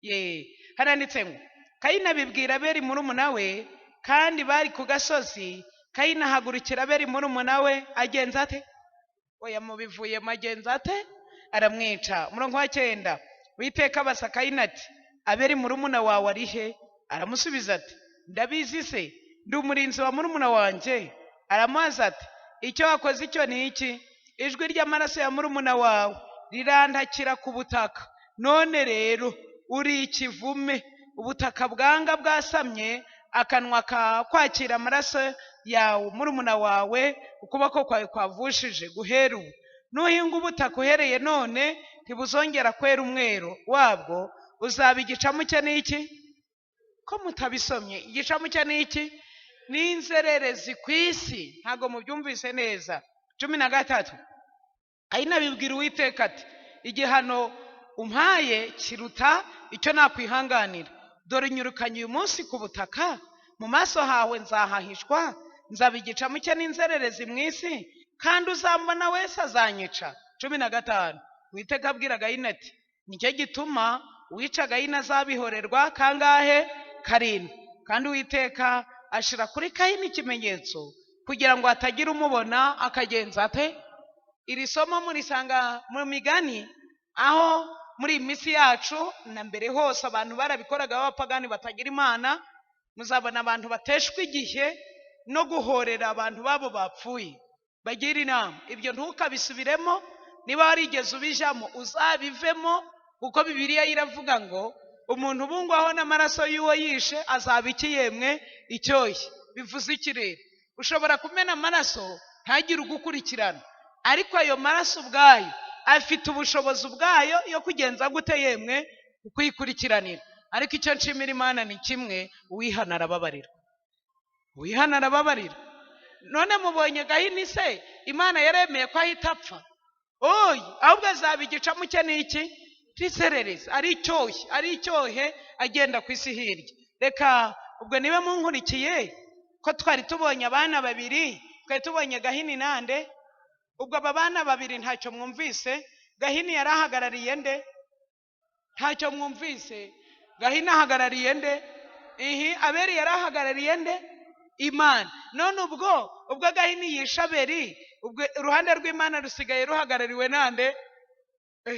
Ye, haranditse ngo Kayini abibwira Abeli murumuna we, kandi bari ku gasozi. Kayini ahagurukira Abeli murumuna we, agenza ate? Oya mubivuyemo, agenza ate? Aramwica. Umurongo wa 9, Uwiteka abasa Kayini ati Abeli murumuna wawe ari he? Aramusubiza ati ndabizi se, ndi umurinzi wa murumuna wanjye. Aramubaza ati icyo wakoze icyo ni iki? Ijwi ry'amaraso ya murumuna wawe rirantakira ku butaka, none rero uri ikivume, ubutaka bwanga bwasamye akanwa ka kwakira amaraso yawe murumuna wawe, ukuboko kwawe kwavushije guhera ubu. Nuhinga ubutaka uhereye none ntibuzongera kwera umwero wabwo, uzaba igicamuke n'iki? Ko mutabisomye, igicamuke n'iki? N'inzererezi ku isi. Ntabwo mubyumvise neza. 13, Kayini abibwira Uwiteka ati igihano umpaye kiruta icyo nakwihanganira, dore nyirukanye uyu munsi ku butaka, mu maso hawe nzahahishwa, nzaba igicamuke n'inzererezi mu isi, kandi uzambona wese azanyica. 15, Uwiteka abwira Gahini ati nicyo gituma uwica Gahini azabihorerwa kangahe? 7. Kandi Uwiteka ashira kuri Kayini ikimenyetso kugira ngo hatagira umubona akagenza ate? Iri somo murisanga mu migani, aho muri iyi minsi yacu na mbere hose abantu barabikoraga b'abapagani batagira Imana. Muzabona abantu bateshwa igihe no guhorera abantu babo bapfuye, bagira inama. Ibyo ntukabisubiremo, niba warigeze ubijamo uzabivemo, kuko Bibiliya iravuga ngo umuntu ubungwaho n'amaraso y'uwo yishe azaba iki yemwe? Icyoshye. Bivuze iki rero? Ushobora kumena amaraso ntagire ugukurikirana, ariko ayo maraso ubwayo afite ubushobozi ubwayo yo kugenza gute yemwe? Kuyikurikiranira. Ariko icyo nshimira Imana ni kimwe, uwihana arababarira, uwihana arababarira. None mubonye Gahini se Imana yaremeye ko ahita apfa? Oya, ahubwo azaba igicamuke n'iki? Riserereza, ari icyohe, ari icyohe agenda ku isi hirya. Reka ubwo niba munkurikiye ko twari tubonye abana babiri, twari tubonye Gahini nande? Ubwo aba bana babiri ntacyo mwumvise? Gahini yari ahagarariye nde? Ntacyo mwumvise? Gahini ahagarariye nde? Ihi, Abeli yari ahagarariye nde? Imana. None ubwo Gahini yishe Abeli, ubwo uruhande rw'Imana rusigaye ruhagarariwe nande?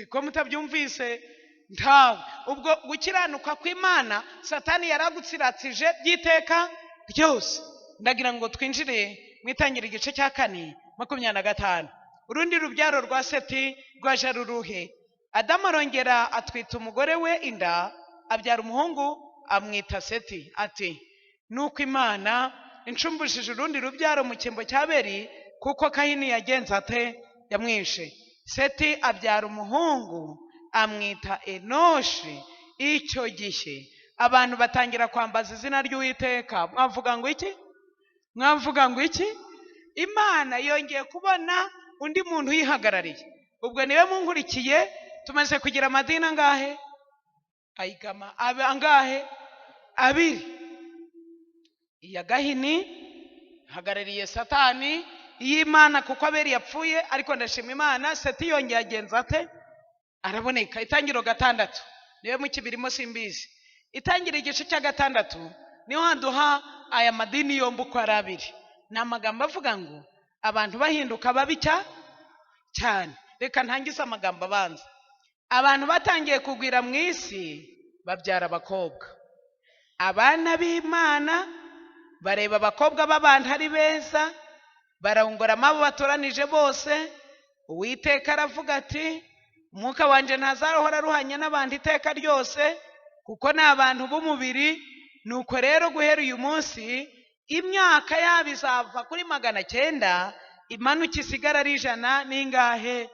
Ko mutabyumvise? Ntawe. Ubwo gukiranuka kw'Imana Satani yaragutsiratsije by'iteka ryose. Ndagira ngo twinjire mu Itangira igice cya 4:25. Urundi rubyaro rwa Seti rwaje ruruhe? Adamu arongera atwita umugore we inda, abyara umuhungu amwita Seti, ati nuko Imana incumbujije urundi rubyaro mu cyimbo cya Abeli, kuko Kayini yagenze ate? Yamwishe. Seti abyara umuhungu amwita Enoshi. Icyo gihe abantu batangira kwambaza izina ry'Uwiteka. Mwavuga ngo iki? Mwavuga ngo iki? Imana yongeye kubona undi muntu uyihagarariye. Ubwo niwe munkurikiye, tumaze kugira amadini angahe? Ayigama angahe? 2. Iya Gahini ihagarariye Satani, iy'Imana kuko Abeli yapfuye, ariko ndashima Imana Seti yongeye agenza ate? Araboneka. Itangiriro 6, niwe mukibirimo simbizi. Itangira igice cya 6 niho haduha aya madini yombi uko ari abiri. Ni amagambo avuga ngo abantu bahinduka babi Cyane. Reka ntangize amagambo abanza. Abantu batangiye kugwira mu isi babyara abakobwa. Abana b'Imana bareba abakobwa b'abantu ari beza, barongora abo batoranije bose. Uwiteka aravuga ati: umwuka wanjye ntazahora aruhanya n'abantu iteka ryose, kuko ni abantu b'umubiri. Nuko rero guhera uyu munsi imyaka yabo izava kuri 900 imanuka isigara ari 120.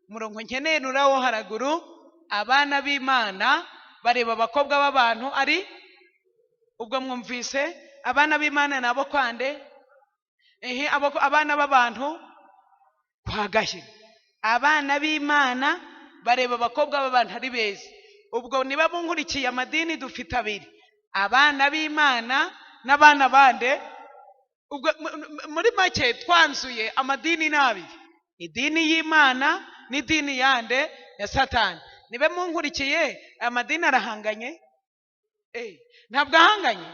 Umurongo nkeneye nurawo haraguru. Abana b'Imana bareba abakobwa b'abantu ari, ubwo mwumvise abana b'Imana nabo kwande? Ehe, abana b'abantu kwa Gahini. Abana b'Imana bareba abakobwa b'abantu ari beza. Ubwo niba munkurikiye, amadini dufite abiri: abana b'Imana n'abana bande. Ubwo muri make twanzuye amadini ni abiri: idini y'Imana n'idini yande? Ya Satani. Niba munkurikiye, aya madini arahanganye? Ntabwo ahanganye,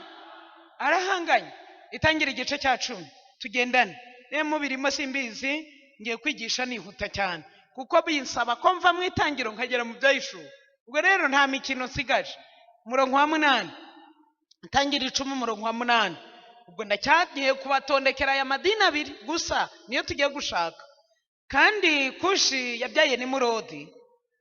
arahanganye. Itangira igice cya 10, tugendane. Niba mubirimo simbizi, ngiye kwigisha nihuta cyane kuko binsaba ko mva mu itangiro nkagera mu byahishuwe. Ubwo rero nta mikino nsigaje. Umurongo wa 8, itangira 10, umurongo wa 8. Ubwo ndacyagiye kubatondekera aya madini abiri gusa, niyo tugiye gushaka. Kandi Kushi yabyaye Nimurodi,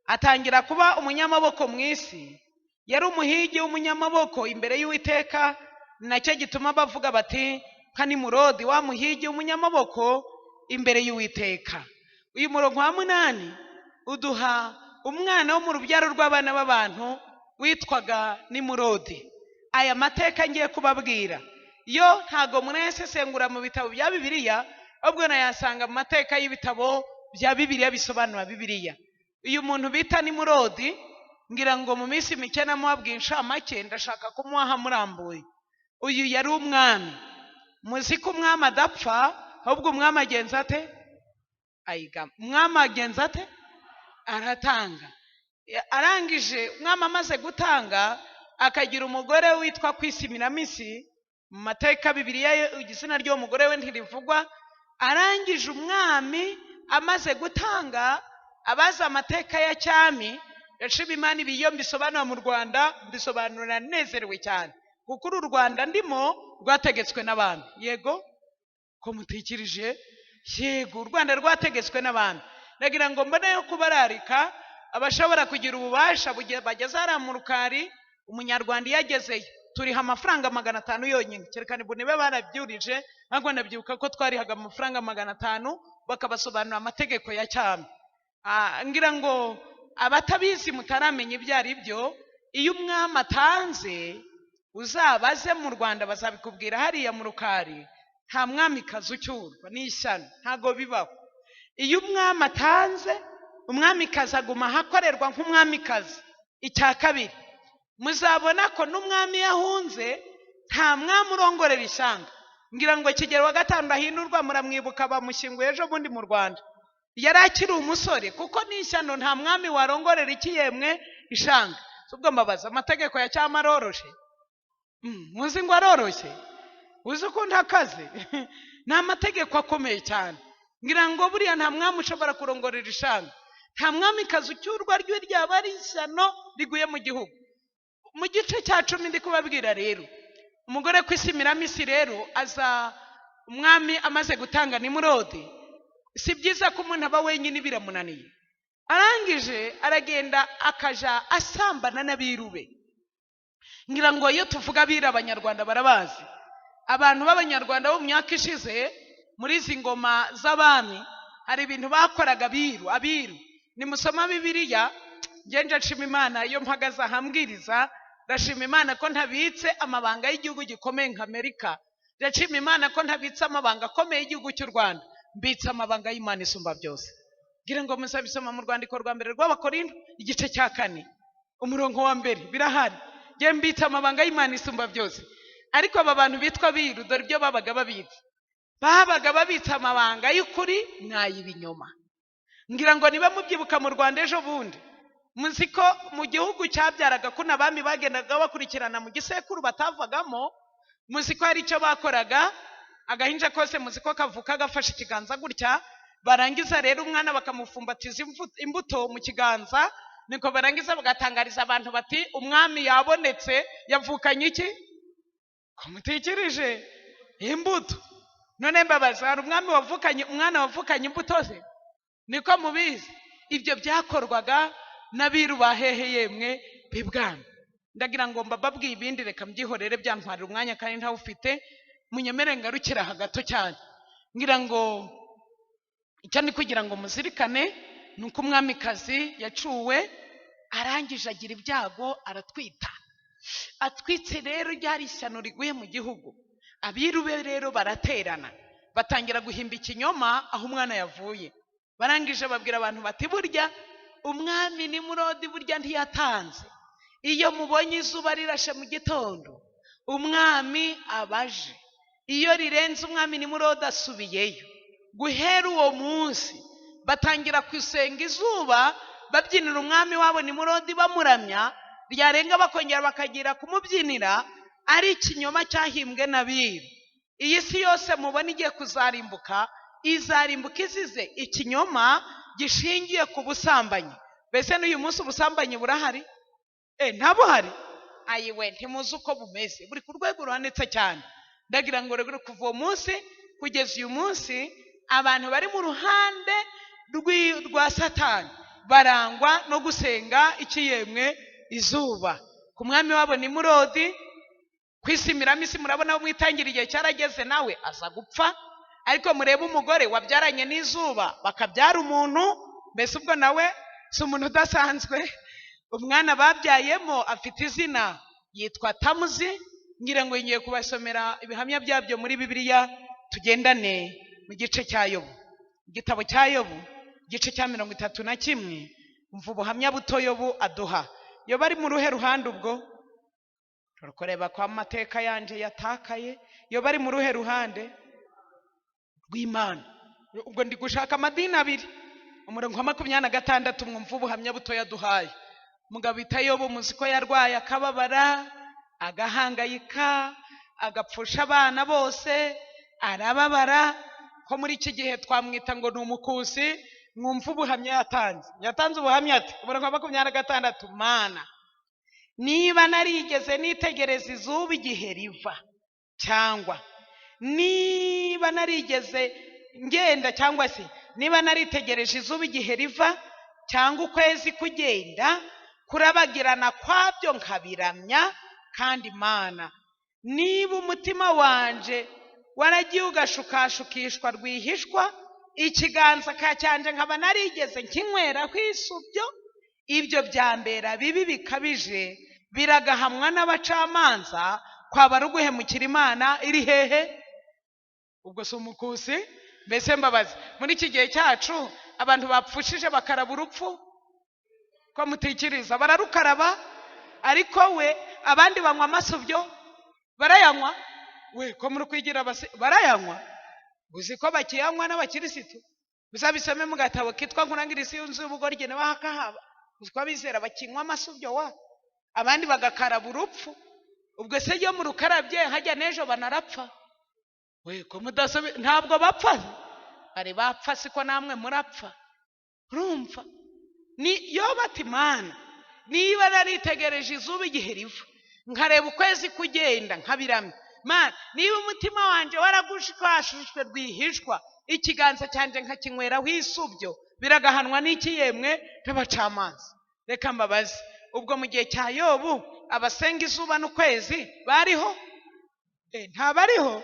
atangira kuba umunyamaboko mu isi. Yari umuhigi w'umunyamaboko imbere y'Uwiteka, nacyo gituma bavuga bati: nka Nimurodi wa muhigi w'umunyamaboko imbere y'Uwiteka. Uyu murongo wa 8 uduha umwana wo mu rubyaro rw'abana b'abantu witwaga Nimurodi. Aya mateka ngiye kubabwira yo ntago murayasesengura mu bitabo bya Bibiliya, ahubwo nayasanga mu mateka y'ibitabo bya Bibiliya bisobanura Bibiliya. Uyu muntu bita Nimurodi, ngira ngo mu minsi mike namuhabwiye inshamake, ndashaka kumuha murambuye. Uyu yari umwami. Muzi ko umwami adapfa, ahubwo umwami agenza ate? Ayiga. Umwami agenza ate? Aratanga. Arangije umwami amaze gutanga, akagira umugore witwa Kwisiminamisi. Mu mateka Bibiliya izina ry'uwo mugore we ntirivugwa. Arangije umwami amaze gutanga, abaza amateka ya cyami, yashima Imana. Ibi iyo mbisobanura mu Rwanda mbisobanura nezerewe cyane, kuko uru Rwanda ndimo rwategetswe n'abami. Yego ko mutikirije? Yego, u Rwanda rwategetswe n'abami. Ndagira ngo mbone yo kubararika abashobora kugira ububasha bageze hariya mu rukari. Umunyarwanda iyo agezeyo turiha amafaranga 500 yonyine, kereka niba barabyurije, ntabwo ndabyibuka ko twarihaga amafaranga 500 bakabasobanurira amategeko ya cyami. Ngira ngo abatabizi mutaramenya ibyo ari byo, iyo umwami atanze uzabaze mu Rwanda bazabikubwira hariya mu rukari, nta mwamikazi ucyurwa n'ishyano, ntago bibaho. Iyo umwami atanze, umwamikazi aguma ahakorerwa nk'umwamikazi. Icya kabiri, muzabona ko n'umwami yahunze nta mwami urongorera ishyanga. Ngira ngo Kigeli wa 5 Ndahindurwa muramwibuka, bamushyinguye ejo bundi mu Rwanda. Yari akiri umusore, kuko n'ishyano nta mwami warongorera iki yemwe ishanga. Ubwo mbabaza, amategeko ya cyama aroroshe? Muzi ngo aroroshye? Uzi ukuntu akaze? Ni amategeko akomeye cyane. Ngira ngo buriya nta mwami ushobora kurongorera ishanga, nta mwamikazi ucyurwa ryo ryaba ari ishyano riguye mu gihugu. Mu gice cya 10 ndi kubabwira rero, umugore Kwisiminamisi rero aza umwami amaze gutanga Nimurodi. Si byiza ko umuntu aba wenyine, biramunaniye. Arangije aragenda akaja asambana n'abirube. Ngira ngo iyo tuvuga abira, abanyarwanda barabazi. Abantu b'abanyarwanda bo mu myaka ishize muri izi ngoma z'abami hari ibintu bakoraga abiru. Abiru nimusoma Bibiliya, ngenje nshima Imana iyo mpagaze ahambwiriza, ndashima Imana ko ntabitse amabanga y'igihugu gikomeye nka Amerika, ndashima Imana ko ntabitse amabanga akomeye y'igihugu cy'u Rwanda, mbitse amabanga y'Imana isumba byose. Ngira ngo muzabisoma mu rwandiko rwa mbere rw'Abakorinto igice cya 4 umurongo wa 1, birahari. Nge mbitse amabanga y'Imana isumba byose. Ariko aba bantu bitwa abiru, dore ibyo babaga babitse. Babaga babitse amabanga y'ukuri n'ay'ibinyoma. Ngira ngo niba mubyibuka mu Rwanda ejo bundi, muzi ko mu gihugu cyabyaraga ko n'abami bagendaga bakurikirana mu gisekuru batavagamo, muzi ko hari icyo bakoraga. Agahinja kose muzi ko kavuka gafashe ikiganza gutya, Barangiza rero umwana bakamufumbatiza imbuto mu kiganza, niko barangiza bagatangariza abantu bati umwami yabonetse, yavukanye iki? Ko mutikirije imbuto. None mbabaza, hari umwami wavukanye, umwana wavukanye imbuto ze? Niko mubizi. Ibyo byakorwaga n'abiru ba hehe yemwe b'ibwami. Ndagira ngo mbababwiye ibindi, reka mbyihorere, byantwarira umwanya kandi ntawufite. Munyemere ngarukira aha gato cyane. Ngira ngo icyo ni kugira ngo muzirikane ni uko umwamikazi yacuwe, arangije agira ibyago aratwita. Atwitse rero ryari ishyano riguye mu gihugu. Abiru be rero baraterana, batangira guhimba ikinyoma aho umwana yavuye. Barangije babwira abantu bati burya umwami Nimurodi burya ntiyatanze. Iyo mubonye izuba rirashe mu gitondo, umwami abaje. Iyo rirenze umwami Nimurodi asubiyeyo. Guhera uwo munsi batangira gusenga izuba, babyinira umwami wabo Nimurodi bamuramya, ryarenga bakongera bakagira kumubyinira, ari ikinyoma cyahimbwe n'abiru. Iyi si yose mubona igiye kuzarimbuka, izarimbuka izize ikinyoma gishingiye ku busambanyi. Mbese n'uyu munsi ubusambanyi burahari? Ntabuhari? Ayiwe, ntimuzi uko bumeze, buri ku rwego ruhanitse cyane. Ndagira ngo rero kuva uwo munsi kugeza uyu munsi, abantu bari mu ruhande rwa Satani barangwa no gusenga ikiyemwe izuba. Ku mwami wabo Nimurodi, kwisimiramo murabona aho mwitangira igihe cyarageze nawe aza gupfa. Ariko murebe umugore wabyaranye n'izuba bakabyara umuntu, mbese ubwo nawe si umuntu udasanzwe. Umwana babyayemo afite izina, yitwa Tamuzi. Ngira ngo ngiye kubasomera ibihamya byabyo muri Bibiliya, tugendane mu gice cya Yobu, igitabo cya Yobu igice cya 31. Umva ubuhamya buto Yobu aduha. Yobu ari mu ruhe ruhande? Ubwo turakureba ko amateka yanje yatakaye. Yobu ari mu ruhe ruhande rw'Imana? Ubwo ndi gushaka amadini abiri. Umurongo wa 26, mwumva ubuhamya buto yaduhaye. Mugabo bita Yobu, muzi ko yarwaye akababara, agahangayika, agapfusha abana bose, arababara. Ko muri iki gihe twamwita ngo ni umukusi. Mwumva ubuhamya yatanze. Yatanze ubuhamya ati, umurongo wa 26, Mana, niba narigeze nitegereza izuba igihe riva, cyangwa niba narigeze ngenda, cyangwa se niba naritegereje izuba igihe riva, cyangwa ukwezi kugenda kurabagirana kwabyo nkabiramya, kandi Mana, niba umutima wanje waragiye ugashukashukishwa rwihishwa, ikiganza cyanje nkaba narigeze nkinyweraho isubyo, ibyo byambera bibi bikabije, biragahamwa n'abacamanza, kwaba ari uguhemukira Imana iri hehe? Ubwo si umukusi? Mbese mbabazi, muri iki gihe cyacu abantu bapfushije bakaraba urupfu, ko mutikiriza bararukaraba, ariko we abandi banywa amasubyo barayanywa, we ko muri kwigira barayanywa. Uzi ko bakiyanywa n'abakirisitu? Uzabisome mu gatabo kitwa Nkurangira isi yunze ubugoryi, nawe hakahaba. Uzi ko abizera bakinywa amasubyo wa abandi bagakaraba urupfu. Ubwo se iyo murukarabye hajya n'ejo banarapfa? We ko mudasobe, ntabwo bapfa, bari bapfa, siko namwe murapfa. Urumva ni yo bati Mana, niba naritegereje izuba igihe riva, nkareba ukwezi kugenda nkabiramya, Mana, niba umutima wanje waragushwashushwe rwihishwa, ikiganza cyanje nkakinyweraho isubyo, biragahanwa n'iki yemwe n'abacamanza? Reka mbabaze, ubwo mu gihe cya Yobu abasenga izuba n'ukwezi bariho? Ntabariho?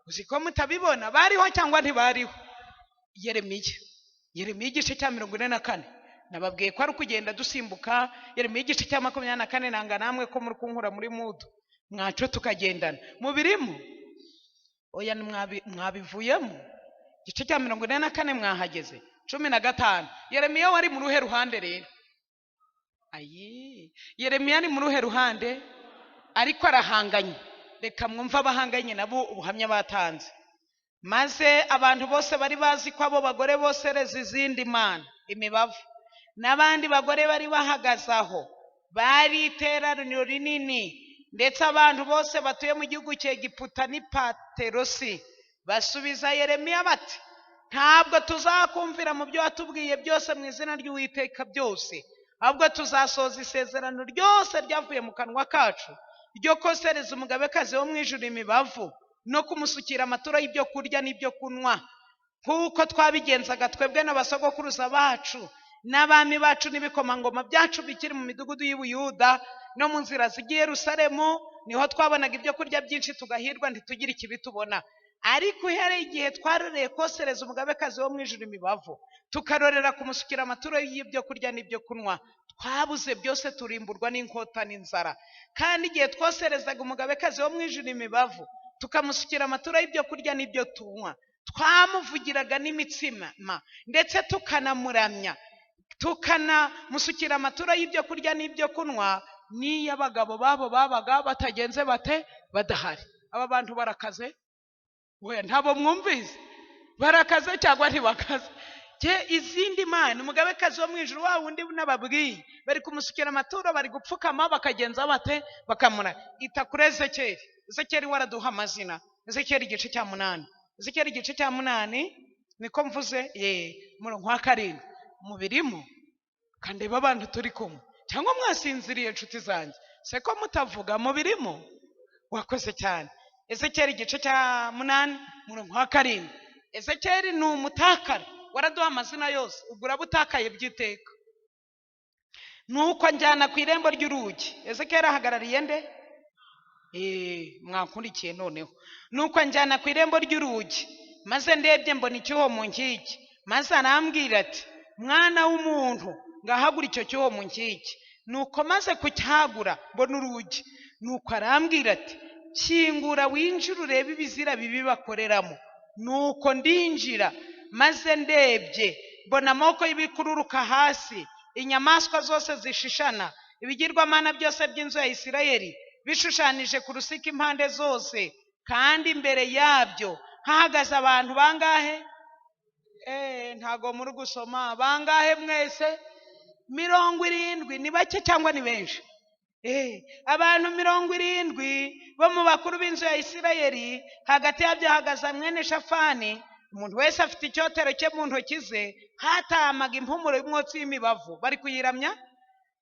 Uzi ko mutabibona, bariho cyangwa ntibariho? Yeremiya igice cya 44, nababwiye ko ari ukugenda dusimbuka. Yeremiya igice cya 24, nanga namwe ko muri kunkura muri mudu mwaco tukagendana mubirimo. Oya, mwabivuyemo. Igice cya 44 mwahageze, 15. Yeremiya wari mu ruhe ruhande rero? Ayi, Yeremiya ni mu ruhe ruhande? Ariko arahanganye. Reka mwumve abahanganye nabo ubuhamya batanze. Maze abantu bose bari bazi ko abo bagore bosereza izindi mana imibavu, n'abandi bagore bari bahagaze aho, bari iteraniro rinini, ndetse abantu bose batuye mu gihugu cya Egiputa n'i Paterosi basubiza Yeremiya bati, Ntabwo tuzakumvira mu byo watubwiye byose mu izina ry'Uwiteka byose, ahubwo tuzasohoza isezerano ryose ryavuye mu kanwa kacu ryo kosereza umugabekazi wo mu ijuru imibavu no kumusukira amaturo y'ibyo kurya n'ibyo kunywa, nk'uko twabigenzaga twebwe n'abasogokuruza bacu n'abami bacu n'ibikomangoma byacu bikiri mu midugudu y'i Buyuda no mu nzira zijya i Yerusalemu. Niho twabonaga ibyo kurya byinshi tugahirwa, ntitugire ikibi tubona. Ariko uhereye igihe twaroreye kosereza umugabekazi wo mu ijuru imibavu, tukarorera kumusukira amaturo y'ibyo kurya n'ibyo kunywa, twabuze byose, turimburwa n'inkota n'inzara. Kandi igihe twoserezaga umugabekazi wo mu ijuru imibavu, tukamusukira amaturo y'ibyo kurya n'ibyo tunywa, twamuvugiraga n'imitsima ndetse tukanamuramya, tukanamusukira amaturo y'ibyo kurya n'ibyo kunywa, n'iyo abagabo babo babaga batagenze bate, badahari. Aba bantu barakaze? We ntabo mwumvise, barakaze cyangwa ntibakaze? Jye izindi mana, umugabekazi wo mu ijuru wa wundi nababwiye, bari kumusukira amaturo, bari gupfukama, bakagenza bate, bakamura. Ita kuri Ezekeri. Ezekeri waraduha amazina. Ezekeri igice cya 8, Ezekeri igice cya 8, niko mvuze ye, murongo wa 7. Mubirimo kandeba abantu turi kumwe, cyangwa mwasinziriye inshuti zanjye? Se ko mutavuga, mubirimo? Wakoze cyane. Ezekeri igice cya 8 murongo wa 7. Ezekeri ni umutakara, waraduha amazina yose, ubwo uraba utakaye by'iteka. Nuko njyana ku irembo ry'urugi. Ezekeri ahagarariye nde? Mwakurikiye noneho. Nuko njyana ku irembo ry'urugi, maze ndebye mbona icyuho mu nkike. Maze arambwira ati: mwana w'umuntu, ngahagura icyo cyuho mu nkike. Nuko maze kucyagura mbona urugi. Nuko arambwira ati: kingura winjire urebe ibizira bibi bakoreramo. Nuko ndinjira, maze ndebye mbona amoko y'ibikururuka hasi, inyamaswa zose zishishana, ibigirwamana byose by'inzu ya Isirayeli bishushanije ku rusika impande zose, kandi imbere yabyo hahagaze abantu bangahe? Ntago muri gusoma. Bangahe mwese? 70. Ni bake cyangwa ni benshi? Abantu 70 bo mu bakuru b'inzu ya Isirayeli, hagati yabyo hahagaze mwene Shafani, umuntu wese afite icyotero cye mu ntoki ze, hatamaga impumuro y'umwotsi w'imibavu, bari kuyiramya.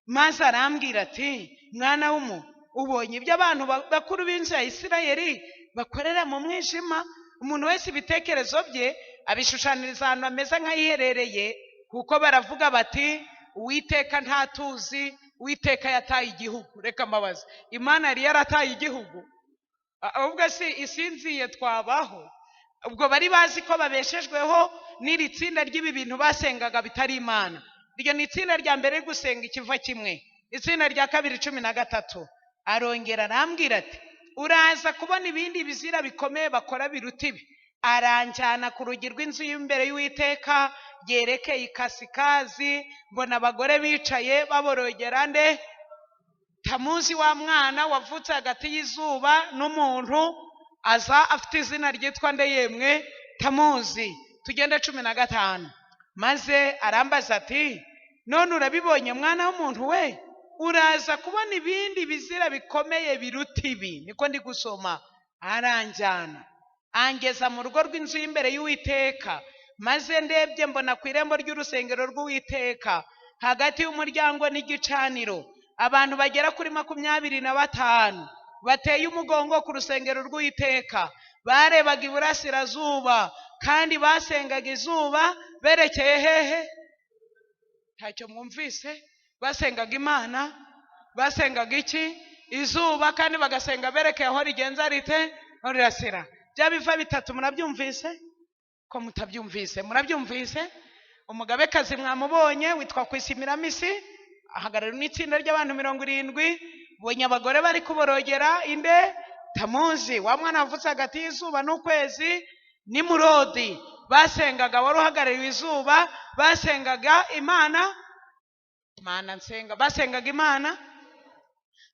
Maze arambwira ati: mwana w'umuntu, ubonye ibyo abantu bakuru b'inzu ya Isirayeli bakorera mu mwijima? Umuntu wese ibitekerezo bye abishushaniriza ahantu hameze nk'ahiherereye, kuko baravuga bati: Uwiteka ntatuzi, Uwiteka yataye igihugu. Reka mbabaze, Imana yari yarataye igihugu? Ahubwo si isinziye twabaho. Ubwo bari bazi ko babeshejweho n'iri tsinda ry'ibi bintu basengaga bitari Imana. Iryo ni itsinda rya mbere riri gusenga ikiva kimwe. Itsinda rya kabiri 13. Arongera arambwira ati: uraza kubona ibindi bizira bikomeye bakora biruta ibi. Aranjyana ku rugi rw'inzu y'imbere y'Uwiteka yerekeye ikasikazi, mbona abagore bicaye baborogera nde? Tamuzi, wa mwana wavutse hagati y'izuba n'umuntu, aza afite izina ryitwa nde yemwe? Tamuzi. Tugende 15. Maze arambaza ati: none urabibonye mwana w'umuntu we? Uraza kubona ibindi bizira bikomeye biruta ibi. Niko ndi gusoma. Aranjyana angeza mu rugo rw'inzu y'imbere y'Uwiteka, maze ndebye mbona ku irembo ry'urusengero rw'Uwiteka, hagati y'umuryango n'igicaniro, abantu bagera kuri 25 bateye umugongo ku rusengero rw'Uwiteka, barebaga iburasirazuba, kandi basengaga izuba berekeye hehe? Ntacyo mwumvise? Basengaga Imana, basengaga iki? Izuba, kandi bagasenga berekeye aho rigenza rite? Aho rirasira. Bya biva bitatu murabyumvise? Ko mutabyumvise? Murabyumvise? Umugabekazi mwamubonye witwa Kwisimiramisi, ahagarariwe n'itsinda ry'abantu 70. Ubonye abagore bari kuborogera inde? Tamuzi, wa mwana wavutse hagati y'izuba n'ukwezi. Nimurodi basengaga, wari uhagarariwe izuba, basengaga Imana. Imana nsenga, basengaga Imana,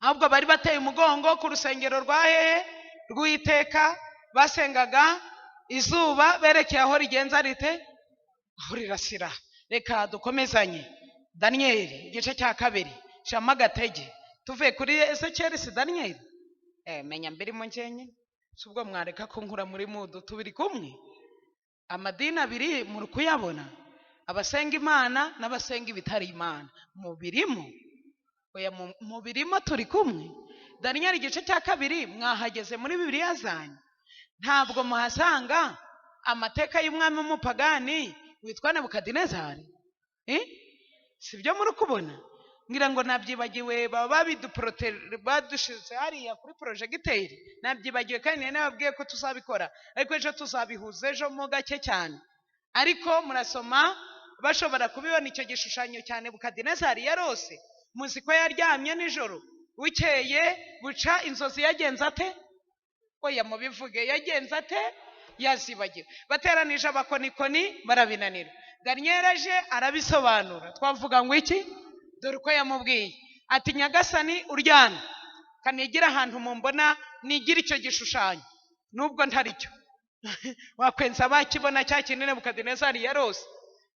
ahubwo bari bateye umugongo ku rusengero rwa hehe? Rw'Uwiteka. Basengaga izuba berekeye aho rigenza rite? Aho rirasira. Reka dukomezanye. Daniyeli igice cya 2, shama agatege. Tuvuye kuri Ezekiyeli, si Daniyeli? Menya mbirimo nkenye. Si ubwo mwareka ko nkura muri mudu tubiri kumwe. Amadini abiri muri kuyabona, abasenga Imana n'abasenga ibitari Imana. Mubirimo? Oya, mubirimo turi kumwe. Daniyeli igice cya 2 mwahageze muri Bibiliya zanyu, ntabwo muhasanga amateka y'umwami w'umupagani witwa Nebukadinezari? Si byo muri kubona? Ngira ngo nabyibagiwe, baba badushize hariya kuri projegiteri, nabyibagiwe kandi nari nababwiye ko tuzabikora, ariko ejo tuzabihuza, ejo mo gake cyane. Ariko murasoma bashobora kubibona icyo gishushanyo cya Nebukadinezari yarose. Muzi ko yaryamye nijoro, bukeye buca inzozi yagenze ate? Oya mubivuge, yagenze ate? Yazibagiwe. Bateranije abakonikoni barabinanira. Daniyeli aje arabisobanura. Twavuga ngo iki? Dore uko yamubwiye ati: nyagasani uryamye, kanigira ahantu mumbona, nigira icyo gishushanyo nubwo ntari cyo. Wakwenza bakibona cya kintu Nebukadinezari yarose.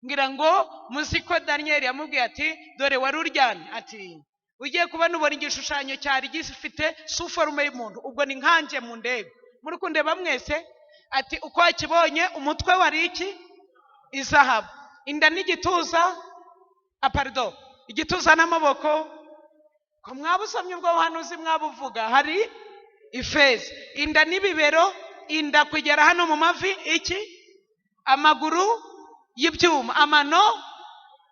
Ngira ngo muzi ko Daniyeli yamubwiye ati: dore wari uryamye, ati ugiye kubona ubona igishushanyo cyari gifite suforume y'umuntu, ubwo ni nkanjye mu ndebe, muri kundeba mwese. Ati uko wakibonye, umutwe wari iki? Izahabu, inda n'igituza, pardon, igituza n'amaboko, ko mwabusomye ubwo buhanuzi mwabuvuga, hari ifeza, inda n'ibibero, inda kugera hano mu mavi, iki? Amaguru y'ibyuma, amano,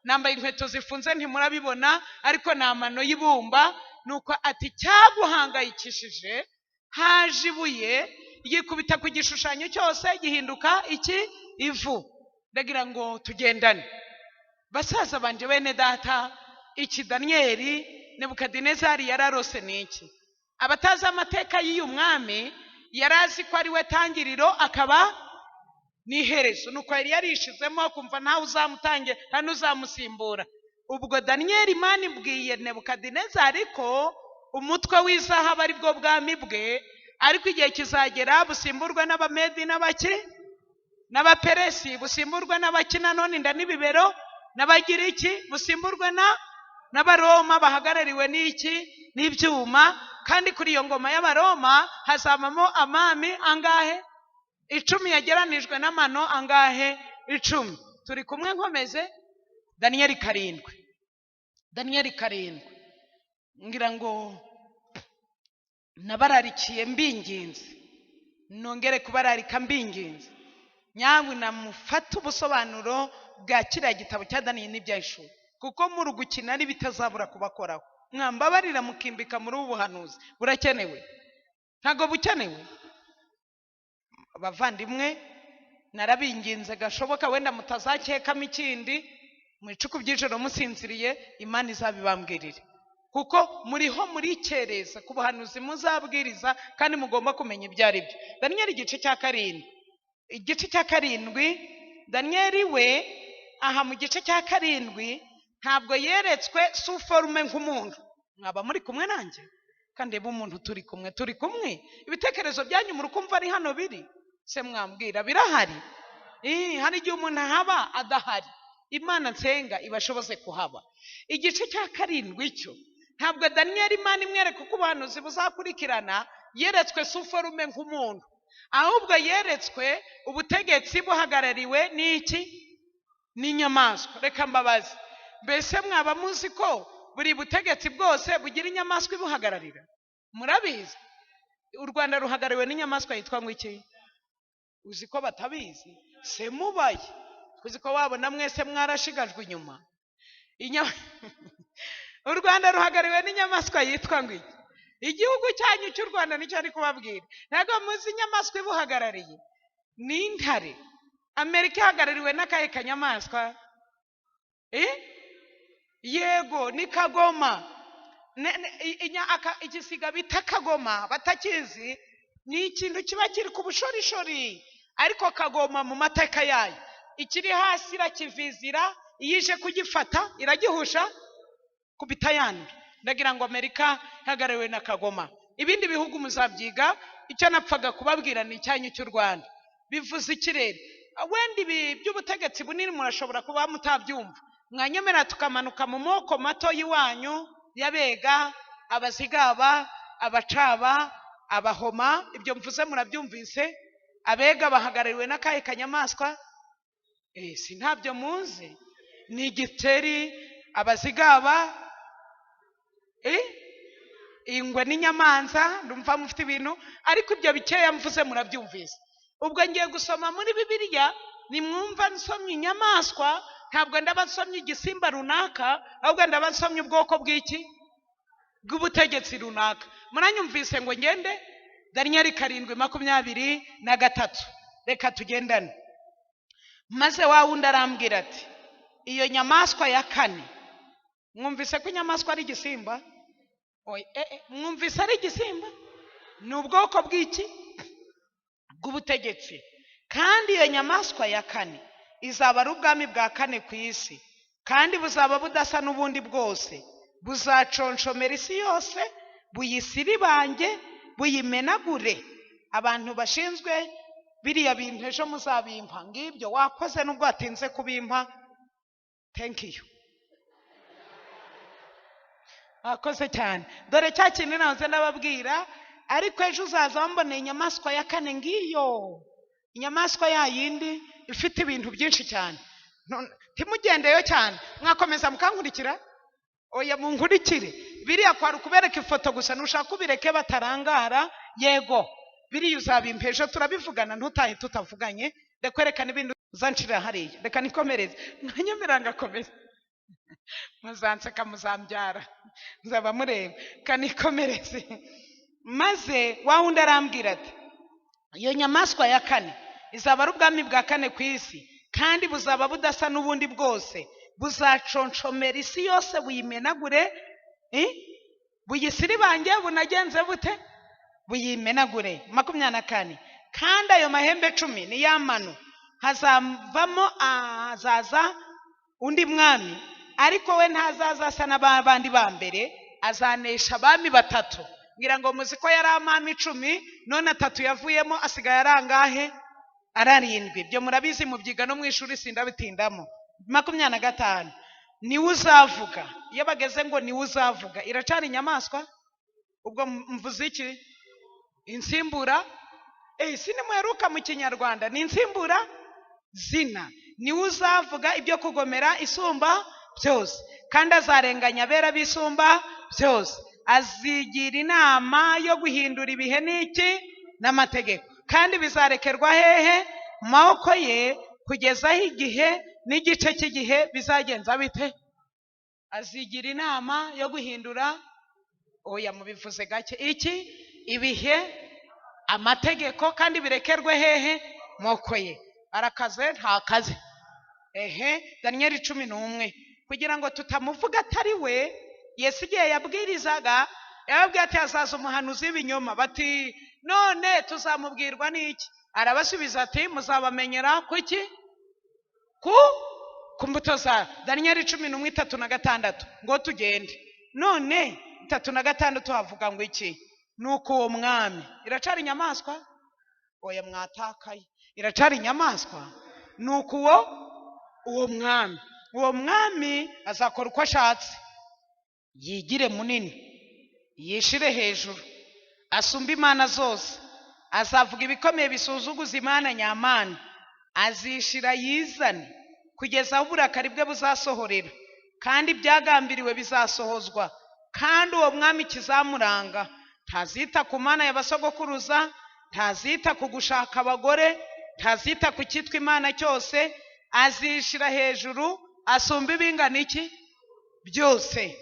nambaye inkweto zifunze ntimurabibona, ariko ni amano y'ibumba. Nuko ati cyaguhangayikishije, haje ibuye ryikubita ku gishushanyo cyose gihinduka iki? Ivu. Ndagira ngo tugendane basaza banje, bene data. Iki Daniyeli Nebukadinezari yararose ni iki? Abatazi amateka y'uyu mwami, yari azi ko ari we tangiriro akaba n'iherezo, nuko yari yarishizemo akumva ntawe uzamutangira nta n'uzamusimbura. Ubwo Daniyeli Imana ibwiye Nebukadinezari ko umutwe w'izahabu ari bwo bwami bwe, ariko igihe kizagera busimburwe n'Abamedi n'abaki n'Abaperesi, busimburwe n'abaki nanone inda n'ibibero n'Abagiriki, busimburwe n'Abaroma bahagarariwe n'iki? N'ibyuma. Kandi kuri iyo ngoma y'Abaroma hazabamo amami angahe? 10 yageranijwe n'amano angahe? 10. Turi kumwe? Nkomeze Daniyeli 7, Daniyeli 7. Ngira ngo nabararikiye mbinginze, nongere kubararika mbinginze, nyabuna mufate ubusobanuro bwa kiriya gitabo cya Daniyeli n'ibyahishuwe, kuko muri gukina n'ibitazabura kubakoraho. Mwambabarira mukimbika muri ubu buhanuzi, burakenewe, ntabwo bukenewe bavandimwe? Narabinginze gashoboka, wenda mutazakekamo ikindi, mu icuku by'ijoro musinziriye, Imana izabibambwirire, kuko muriho murikereza ku buhanuzi muzabwiriza, kandi mugomba kumenya ibyo ari byo. Daniyeli igice cya 7, igice cya 7. Daniyeli we aha mu gice cya 7 ntabwo yeretswe suforume nk'umuntu. Mwaba muri kumwe nanjye? Kandi reba umuntu turi kumwe, turi kumwe. Ibitekerezo byanyu muri kumva ari hano biri se? Mwambwira birahari? Hari igihe umuntu ahaba adahari. Imana nsenga ibashoboze kuhaba. Igice cya 7 cyo ntabwo Daniyeli Imana imwereka uko ubuhanuzi buzakurikirana yeretswe suforume nk'umuntu, ahubwo yeretswe ubutegetsi buhagarariwe n'iki? N'inyamaswa. Reka mbabaze, mbese mwaba muzi ko buri butegetsi bwose bugira inyamaswa ibuhagararira? Murabizi? U Rwanda ruhagarariwe n'inyamaswa yitwa ngo iki? Uzi ko batabizi se? Mubaye uzi ko wabona mwese mwarashigajwe inyuma. U Rwanda ruhagarariwe n'inyamaswa yitwa ngo iki? Igihugu cyanyu cy'u Rwanda nicyo ari kubabwira. Ntabwo muzi inyamaswa ibuhagarariye? Ni intare. Amerika ihagarariwe n'akahe kanyamaswa? Yego, ni kagoma. Igisiga bita kagoma, batakizi, ni ikintu kiba kiri ku bushorishori, ariko kagoma mu mateka yayo ikiri hasi irakivizira, iyo ije kugifata iragihusha kubita yandi. Ndagira ngo Amerika ihagarariwe na kagoma. Ibindi bihugu muzabyiga, icyo napfaga kubabwira ni icyanyu cy'u Rwanda. Bivuze ikirere wenda ibi by'ubutegetsi bunini murashobora kuba mutabyumva, mwanyemera tukamanuka mu moko mato y'iwanyu y'Abega, Abazigaba, Abacaba, Abahoma. Ibyo mvuze murabyumvise? Abega bahagarariwe n'akahe kanyamaswa? Si ntabyo muzi, ni igiteri, abazigaba, ingwe n'inyamanza. Ndumva mufite ibintu, ariko ibyo bikeya mvuze murabyumvise. Ubwo ngiye gusoma muri Bibiliya, nimwumva nsomye inyamaswa, ntabwo ndaba nsomye igisimba runaka, ahubwo ndaba nsomye ubwoko bw'iki, bw'ubutegetsi runaka. Muranyumvise ngo ngende? Daniyeli 7:23, reka tugendane. Maze wa wundi arambwira ati iyo nyamaswa ya kane, mwumvise ko inyamaswa ari igisimba? Mwumvise ari igisimba? Ni ubwoko bw'iki, bw'ubutegetsi. Kandi iyo nyamaswa ya kane izaba ari ubwami bwa kane ku isi, kandi buzaba budasa n'ubundi bwose. Buzaconshomera isi yose, buyisiribange, buyimenagure. Abantu bashinzwe biriya bintu ejo muzabimpa. Ngibyo wakoze nubwo watinze kubimpa, thank you, wakoze cyane. Dore cya kintu nahoze ndababwira, ariko ejo uzaza wamboneye inyamaswa ya kane. Ngiyo inyamaswa ya yindi ifite ibintu byinshi cyane. Ntimugendeyo cyane, mwakomeza mukankurikira? Oya, munkurikire. Biriya kwari ukubereka ifoto gusa, nushaka ubireke batarangara. Yego, biriya uzabimpa ejo, turabivugana, ntutahe tutavuganye. Ndakwereka n'ibindi uzancirira hariya. Reka nikomereze, mwanyemera ngakomeza, muzanseka, muzambyara, muzaba mureba. Kanikomereze. Maze wa wundi arambwira ati iyo nyamaswa ya kane izaba ari ubwami bwa kane ku isi, kandi buzaba budasa n'ubundi bwose. Buzaconshomera isi yose, buyimenagure, buyisiribange, bunagenze bute, buyimenagure. 24, kandi ayo mahembe 10 ni ya mano, hazavamo hazaza undi mwami, ariko we ntazaza asa n'abandi ba mbere, azanesha abami 3. Ngira ngo muzi ko yari amami 10, none 3 yavuyemo, asigaye ari angahe? Ari 7. Ibyo murabizi, mubyiga no mu ishuri, sindabitindamo. 25, niwe uzavuga. Iyo bageze ngo niwe uzavuga, iracana inyamaswa. Ubwo mvuze iki? Insimbura. Sinimuheruka mu Kinyarwanda, ni insimbura zina. Niwe uzavuga ibyo kugomera isumba byose, kandi azarenganya abera bisumba byose. Azigira inama yo guhindura ibihe n'iki n'amategeko, kandi bizarekerwa hehe? Mu maboko ye, kugeza aho igihe n'igice cy'igihe bizagenza bite? Azigira inama yo guhindura, oya mubivuze gake, iki? Ibihe, amategeko, kandi birekerwe hehe? Moko ye. Arakaze ntakaze. Ehe, Daniyeli 11, kugira ngo tutamuvuga atari we. Yesu igihe yabwirizaga yababwiye ati hazaza umuhanuzi w'ibinyoma. Bati none tuzamubwirwa n'iki? Arabasubiza ati muzabamenyera kuki? Ku mbuto za. Daniyeli 11:36, ngo tugende. None 36 havuga ngo iki? Nuko uwo mwami, iracari inyamaswa? Oya, mwatakaye, iracari inyamaswa. Nuko uwo mwami azakora uko ashatse, yigire munini, yishire hejuru, asumba imana zose, azavuga ibikomeye bisuzuguza imana nyamana, azishira yizane kugeza aho uburakari bwe buzasohorera, kandi ibyagambiriwe bizasohozwa. Kandi uwo mwami kizamuranga, ntazita ku mana y'abasogokuruza, ntazita ku gushaka abagore, ntazita ku cyitwa imana cyose, azishira hejuru asumba ibingana iki byose.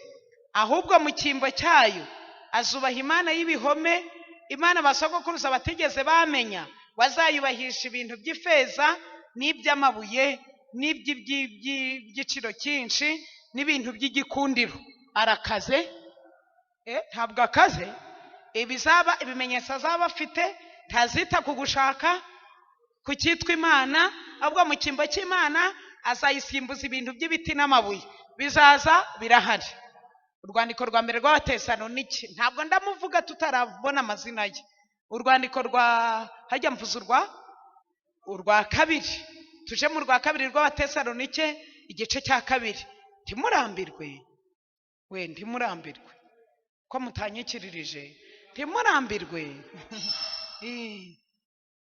Ahubwo mu cyimbo cyayo azubaha imana y'ibihome, imana basogokuruza batigeze bamenya, wazayubahisha ibintu by'ifeza n'iby'amabuye n'iby'igiciro cyinshi n'ibintu by'igikundiro. Arakaze? Ntabwo akaze. Ibizaba ibimenyetso azaba afite, ntazita ku gushaka ku cyitwa imana, ahubwo mu cyimbo cy'imana azayisimbuza ibintu by'ibiti n'amabuye. Bizaza birahari. Urwandiko rwa mbere rw'Abatesalonike, ntabwo ndamuvuga tutarabona amazina ye. Urwandiko rwa hajya mvuze urwa kabiri, tuje mu rwa kabiri rw'Abatesalonike igice cya 2. Ntimurambirwe, we ntimurambirwe ko mutanyikiririje, ntimurambirwe.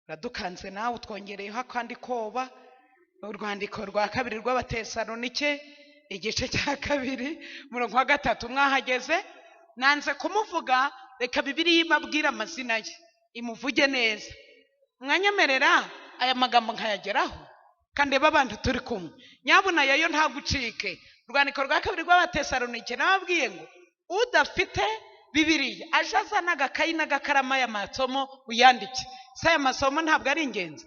Uradukanze nawe utwongereyeho akandi koba. Urwandiko rwa kabiri rw'Abatesalonike, igice cya 2, umurongo wa 3. Mwahageze? Nanze kumuvuga, reka Bibiliya imabwire amazina ye, imuvuge neza. Mwanyemerera aya magambo nkayageraho kandi reba abantu turi kumwe, nyabuna yayo ntagucike. Urwandiko rwa kabiri rw'Abatesalonike, nababwiye ngo udafite Bibiliya aje azana agakayi n'agakarama, aya masomo uyandike. Si aya masomo ntabwo ari ingenzi,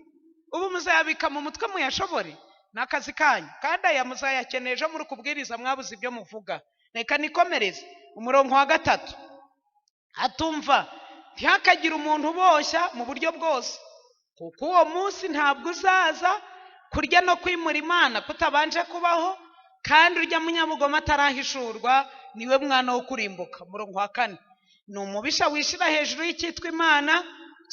ubu muzayabika mu mutwe muyashobore, ni akazi kanyu, kandi aya muzayakeneye ejo muri kubwiriza mwabuze ibyo muvuga. Reka nikomereze umurongo wa 3. Atumva ntihakagire umuntu uboshya mu buryo bwose, kuko uwo munsi ntabwo uzaza kurya no kwimura Imana kutabanje kubaho, kandi urya munyabugoma atarahishurwa, niwe mwana wo kurimbuka. Umurongo wa 4, ni umubisha wishira hejuru y'icyitwa Imana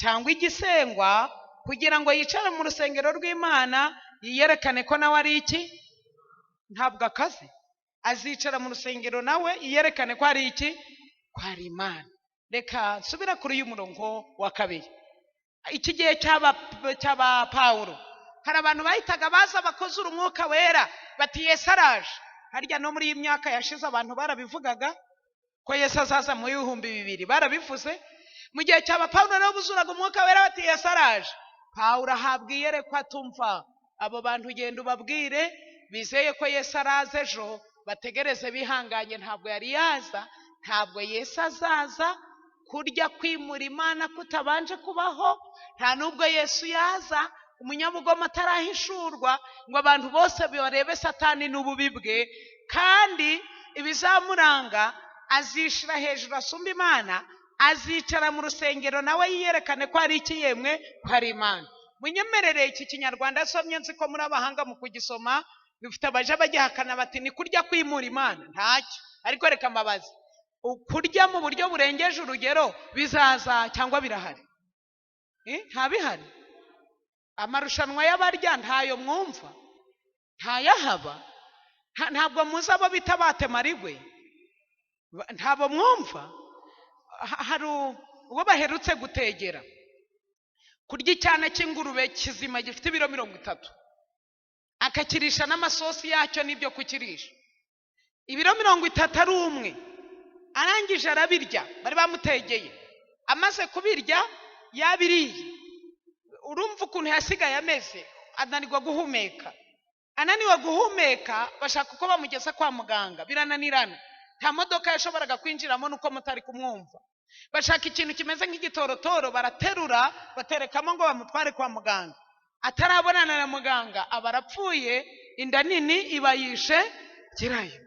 cyangwa igisengwa, kugira ngo yicare mu rusengero rw'Imana yiyerekane ko nawe ari iki. Ntabwo akaze, azicara mu rusengero nawe yiyerekane ko ari iki, ko ari Imana. Reka nsubire kuri uyu murongo wa 2. Iki gihe cy'aba Pawulo, hari abantu bahitaga baza bakozura umwuka wera bati Yesu araje. Harya no muri iyi myaka yashize abantu barabivugaga ko Yesu azaza mu 2000, barabivuze. Mu gihe cy'aba Pawulo nabo buzuraga umwuka wera bati Yesu araje. Pawulo ahabwa iyerekwa atumva abo bantu, ugenda ubabwire bizeye ko Yesu araza ejo, bategereze bihanganye, ntabwo yari yaza, ntabwo Yesu azaza. Kurya kwimura Imana kutabanje kubaho, nta nubwo Yesu yaza umunyabugoma atarahishurwa ngo abantu bose barebe Satani n'ububi bwe. Kandi ibizamuranga, azishira hejuru asumba Imana, azicara mu rusengero nawe yiyerekane ko ari iki, yemwe ko ari Imana. Munyemerere iki kinyarwanda asomye, nzi ko muri abahanga mu kugisoma, dufite abaje bagihakana bati ni kurya kwimura Imana, ntacyo. Ariko reka mbabaze, kurya mu buryo burengeje urugero bizaza cyangwa birahari? Ntabihari. Amarushanwa y'abarya ntayo mwumva, ntayahaba. Ntabwo muzi abo bita batemarigwe, ntabo mwumva. Hari uwo baherutse gutegera kurya icyana cy'ingurube kizima gifite ibiro 30, akakirisha n'amasosi yacyo n'ibyo kukirisha, ibiro 30 ari umwe. Arangije arabirya, bari bamutegeye. Amaze kubirya yabiriye, urumva ukuntu yasigaye ameze, ananirwa guhumeka. Ananiwe guhumeka, bashaka uko bamugeza kwa muganga, birananirana. Nta modoka yashoboraga kwinjiramo nuko mutari kumwumva. Bashaka ikintu kimeze nk'igitorotoro, baraterura baterekamo ngo bamutware kwa muganga. Atarabonana na muganga aba arapfuye, inda nini iba yishe nyirayo.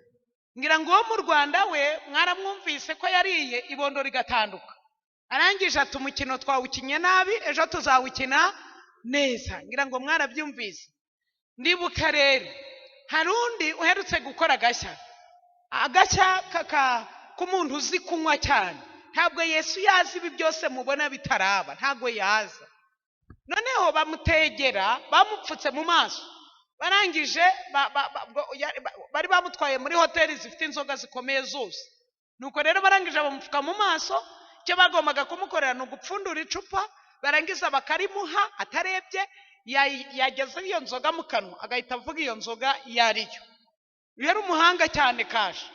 Ngira ngo uwo mu Rwanda we mwaramwumvise ko yariye ibondo rigatanduka. Arangije ati umukino twawukinye nabi, ejo tuzawukina neza. Ngira ngo mwarabyumvise. Ndibuka rero hari undi uherutse gukora agashya, agashya k'umuntu uzi kunywa cyane. Ntabwo Yesu yazi ibi byose mubona bitaraba, ntabwo yaza. Noneho bamutegera, bamupfutse mu maso, barangije bari bamutwaye muri hoteli zifite inzoga zikomeye zose. Nuko rero barangije bamupfuka mu maso, icyo bagombaga kumukorera ni ugupfundura icupa, barangiza bakarimuha atarebye, yageze iyo nzoga mu kanwa agahita avuga iyo nzoga iyo ari yo. Yari umuhanga cyane kasha.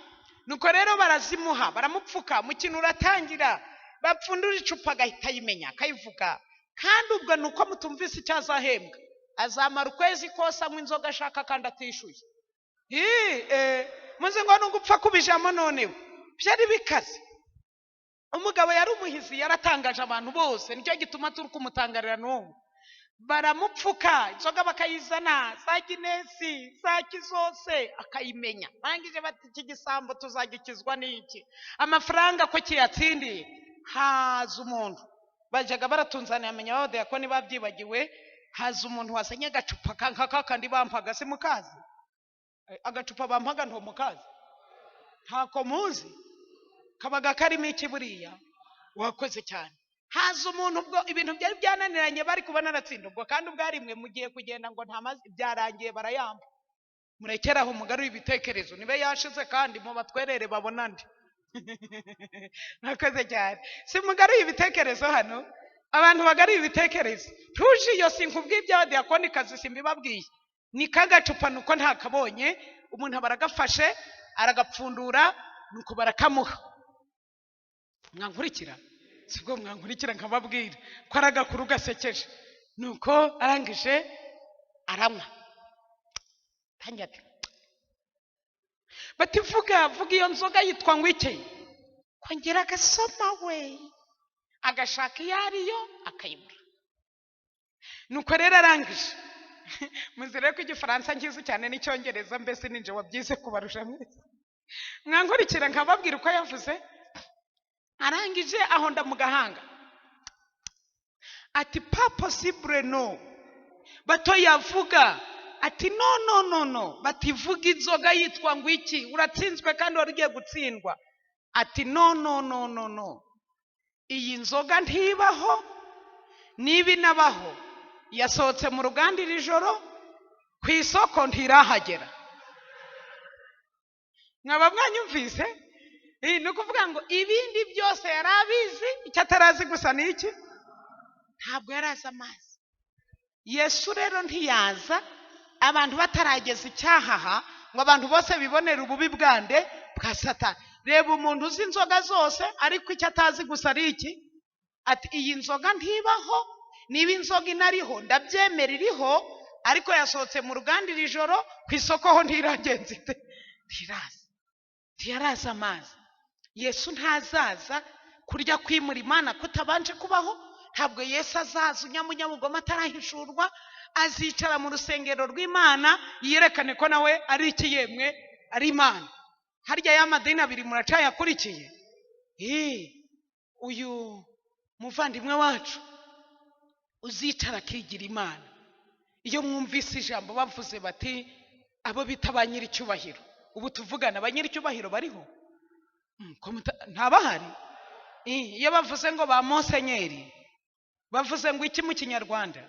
Nuko rero barazimuha, baramupfuka, umukino uratangira, bapfundura icupa agahita ayimenya akayivuga. Kandi ubwo ni uko mutumvise icyo azahembwa, azamara ukwezi kose anywa inzoga ashaka kandi atishyuye. Muzi ngo ni ugupfa kubijamo. Noneho byari bikaze. Umugabo yari umuhizi, yaratangaje abantu bose, nicyo gituma turi kumutangarira n'ubu. Baramupfuka inzoga bakayizana, za Ginesi za kizose akayimenya. Barangije bati iki gisambo tuzagikizwa n'iki? Amafaranga ko kiyatsindiye. Haza umuntu bajyaga baratunzaniye, amenya abadiyakoni babyibagiwe. Haza umuntu wazanye agacupa nka kandi bampaga, si mukazi? Agacupa bampaga nto mukazi, ntako muzi, kabaga karimo iki buriya? Wakoze cyane. Haza umuntu ubwo ibintu byari byananiranye, bari kubona aratsinda ubwo, kandi ubwo ari mwe mugiye kugenda ngo nta mazi, byarangiye barayamba. Murekere aho mugarure ibitekerezo, nibe yashize kandi mubatwerere babona andi. Murakoze cyane. Si mugaruye ibitekerezo hano, abantu bagaruye ibitekerezo. Tuje iyo sinkubwiye iby'abadiyakonikazi simbibabwiye. Ni kagacupa, nuko ntakabonye. Umuntu aba aragafashe, aragapfundura, nuko barakamuha. Mwankurikira? Sibwo mwankurikira nkababwira ko ari agakuru gasekeje. Nuko arangije aranywa, tangira ati, bati: "Vuga, vuga, iyo nzoga yitwa ngo iki?" Kongera agasoma we, agashaka iyo ariyo akayibura. Nuko rero arangije, muzi rero ko igifaransa nkizi cyane n'icyongereza, mbese ninjye wabyize kubarusha mwese. Mwankurikira nkababwira uko yavuze? Arangije ahonda mu gahanga ati: "Pas possible, no." Bato yavuga ati: "No, no, no, no." Bati: "Vuga, inzoga yitwa ngo iki? Uratsinzwe kandi wari ugiye gutsindwa." Ati: "No, no, no, no, no, iyi nzoga ntibaho. Niba inabaho, yasohotse mu ruganda iri joro, ku isoko ntirahagera." Mwaba mwanyumvise? Ni ukuvuga ngo ibindi byose yari abizi, icyo atarazi gusa ni iki? Ntabwo yari azi amazi. Yesu rero ntiyaza abantu batarageza icyahaha, ngo abantu bose bibonere ububi bwande? Bwa Satani. Reba umuntu uzi inzoga zose, ariko icyo atazi gusa ari iki? Ati: "Iyi nzoga ntibaho. Niba inzoga inariho, ndabyemera iriho, ariko yasohotse mu ruganda iri joro, ku isoko ho ntiragenza ite? Ntiraza." Ntiyaraza amazi. Yesu ntazaza kurya kwimura Imana kutabanje kubaho. Ntabwo Yesu azaza unyamunyabugoma atarahishurwa. Azicara mu rusengero rw'Imana, yerekane ko nawe ari iki? Yemwe, ari Imana. Harya ya madini abiri muracayakurikiye? Uyu muvandimwe wacu uzicara akigira Imana, iyo mwumvise ijambo bavuze bati abo bita ba nyiricyubahiro, ubu tuvugana ba nyiricyubahiro bariho? Ntabahari? Iyo bavuze ngo ba monsenyeri, bavuze ngo iki mu kinyarwanda?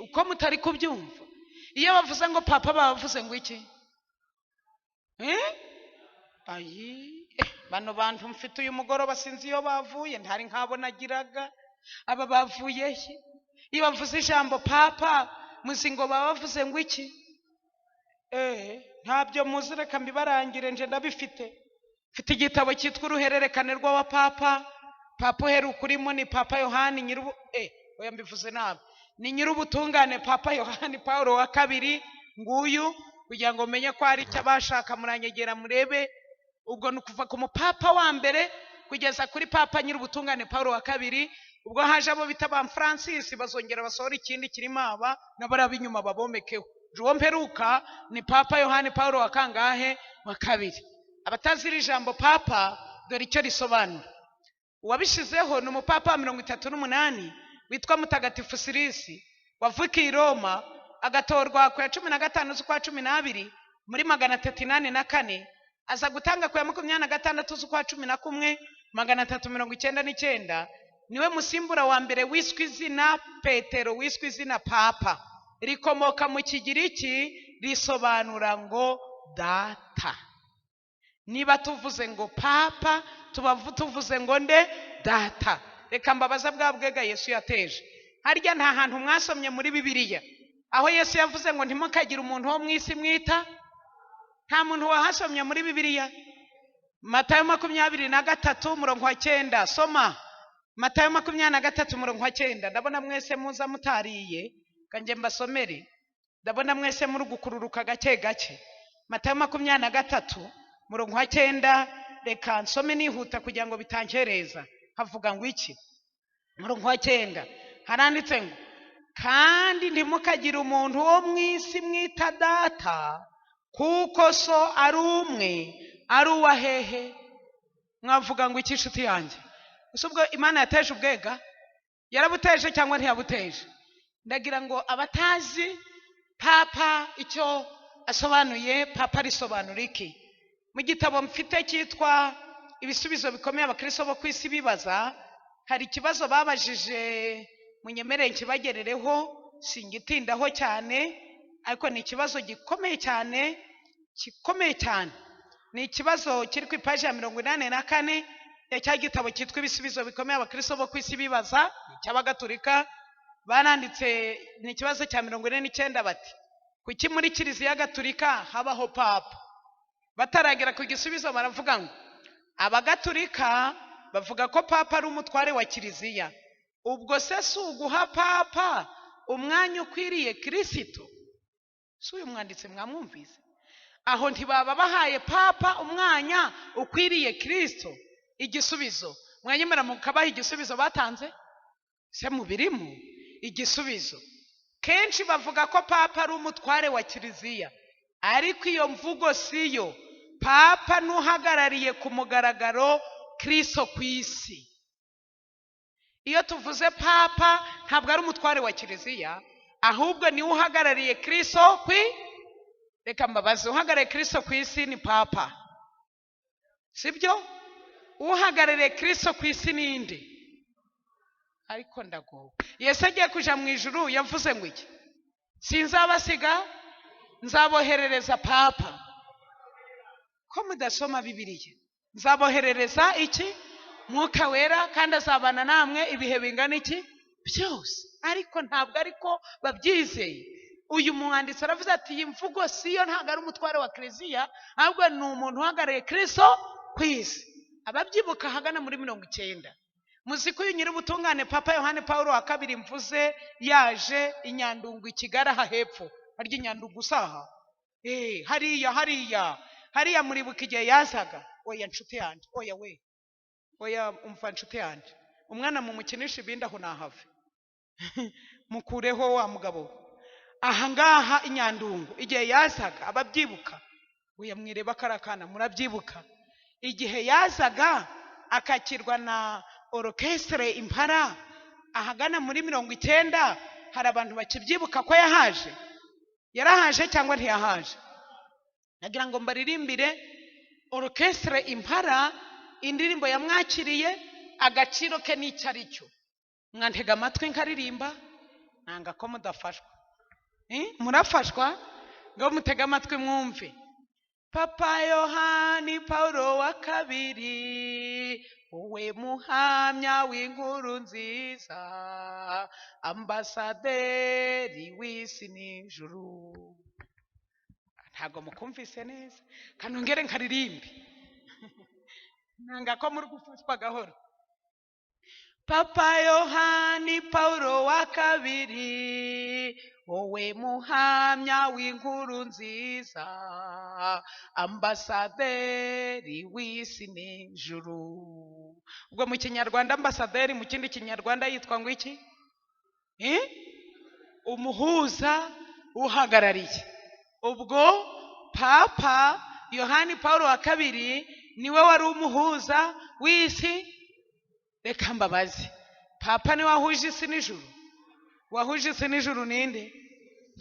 Uko mutari kubyumva? Iyo bavuze ngo papa, baba bavuze ngo iki? Ayi, bano bantu mfite uyu mugoroba sinzi iyo bavuye, ntari nk'abo nagiraga. Aba bavuye he? Iyo bavuze ijambo papa, muzi ngo baba bavuze ngo iki? Ntabyo muzi? Reka mbibarangire, nje ndabifite. Mfite igitabo cyitwa Uruhererekane rw'Abapapa. Papa uheruka urimo ni Papa Yohani nyirubu, oya, mbivuze nabi, ni Nyir'ubutungane Papa Yohani Paul wa kabiri. Nguyu, kugira ngo menye ko hari icyo abashaka muranyegera murebe. Ubwo ni ukuva ku mupapa wa mbere kugeza kuri Papa Nyir'ubutungane Paul wa kabiri. Ubwo haje abo bita ba Francis, bazongera basohora ikindi kirimo aba n'abari ab'inyuma babomekeho. Uwo mperuka ni Papa Yohani Paul wa kangahe? Wa kabiri. Abatazi iri jambo papa, dore icyo risobanura. Uwabishyizeho ni umupapa wa 38 witwa Mutagatifu Sirisi, wavukiye i Roma, agatorwa ku ya 15 z'ukwa 12 muri 384, aza gutanga ku ya 26 z'ukwa 11 399. Niwe musimbura wa mbere wiswe izina Petero, wiswe izina papa. Rikomoka mu kigiriki, risobanura ngo data. Niba tuvuze ngo papa, tuba tuvuze ngo nde? Data. Reka mbabaza, bwa bwega Yesu yateje, harya nta hantu mwasomye muri Bibiliya aho Yesu yavuze ngo ntimukagire umuntu wo mu isi mwita? Nta muntu wahasomye muri Bibiliya? Matayo 23 umurongo wa 9. Soma Matayo 23 umurongo wa 9. Ndabona mwese muza mutariye, kanjye mbasomere. Ndabona mwese muri gukururuka gake gake. Matayo 23 umurongo wa 9, reka nsome nihuta kugira ngo bitankereza. Havuga ngo iki? Umurongo wa 9 haranditse ngo: "Kandi ntimukagire umuntu wo mu isi mwita data, kuko so ari umwe, ari uwa hehe?" Mwavuga ngo iki, inshuti yanjye? Ese ubwo Imana yateje ubwega? Yarabuteje cyangwa ntiyabuteje? Ndagira ngo abatazi papa icyo asobanuye, papa risobanura iki? Mu gitabo mfite cyitwa Ibisubizo bikomeye abakristo bo ku isi bibaza, hari ikibazo babajije, munyemerere nkibagerereho, singitindaho cyane, ariko ni ikibazo gikomeye cyane, gikomeye cyane. Ni ikibazo kiri ku ipaji ya 84 ya cya gitabo cyitwa Ibisubizo bikomeye abakristo bo ku isi bibaza, cy'abagatulika. Baranditse, ni ikibazo cya 49, bati: "Kuki muri Kiliziya Gatulika habaho papa?" Bataragera ku gisubizo baravuga ngo abagatulika bavuga ko papa ari umutware wa kiliziya. Ubwo se si uguha papa umwanya ukwiriye Kirisito? Si uyu mwanditsi mwamwumvise? Aho ntibaba bahaye papa umwanya ukwiriye Kirisito? Igisubizo, mwanyemera mukabaha igisubizo batanze se? Mubirimo igisubizo. Kenshi bavuga ko papa ari umutware wa kiliziya, ariko iyo mvugo siyo. Papa n'uhagarariye ku mugaragaro Kirisito ku isi. Iyo tuvuze papa, ntabwo ari umutware wa kiliziya, ahubwo niwe uhagarariye Kirisito ku. Reka mbabaze: uhagarariye Kirisito ku isi ni papa, sibyo? Uhagarariye Kirisito ku isi ninde? Ariko ndagowe. Yesu agiye kuja mu ijuru yavuze ngo iki? "Sinzabasiga, nzaboherereza papa." Ko mudasoma Bibiliya? "Nzaboherereza iki? Mwuka Wera, kandi azabana namwe ibihe bingana iki? Byose." Ariko ntabwo ariko babyizeye. Uyu mwanditsi aravuze ati: "Iyi mvugo siyo, ntabwo ari umutware wa kiliziya, ahubwo ni umuntu uhagarariye Kirisito ku isi." Ababyibuka ahagana muri 90, muzi ko uyu nyir'ubutungane Papa Yohani Paul wa Kabiri mvuze yaje i Nyandungu i Kigali aha hepfo, harya i Nyandungu usaha hariya hariya hariya. Muribuka igihe yazaga? Oya nshuti yanjye, oya we, oya, umva nshuti yanjye, umwana mumukinisha ibindi aho nahave, mukureho wa mugabo we. Aha ngaha i Nyandungu igihe yazaga, ababyibuka, oya mwireba kariya kana, murabyibuka igihe yazaga akakirwa na orchestre Impala ahagana muri 90? Hari abantu bakibyibuka ko yahaje? Yarahaje cyangwa ntiyahaje? Nagira ngo mbaririmbire orchestre Impala indirimbo yamwakiriye, agaciro ke n'icyo ari cyo. Mwantega amatwi nkaririmba? Nanga ko mudafashwa. Murafashwa? Ngo mutege amatwi mwumve. Papa Yohani Paul wa Kabiri, wowe muhamya w'inkuru nziza, ambasaderi w'isi n'ijuru. Ntabwo mukumvise neza, kanongere nkaririmbe. Nanga ko muri gufashwa gahoro. Papa Yohani Paul wa Kabiri, wowe muhamya w'inkuru nziza, ambasaderi w'isi n'ijuru. Ubwo mu Kinyarwanda ambasaderi, mu kindi Kinyarwanda yitwa ngo iki? Eh? Umuhuza, uhagarariye. Ubwo Papa Yohani Paul wa Kabiri niwe wari umuhuza w'isi. Reka mbabaze: papa niwe wahuje isi n'ijuru? Wahuje isi n'ijuru ninde?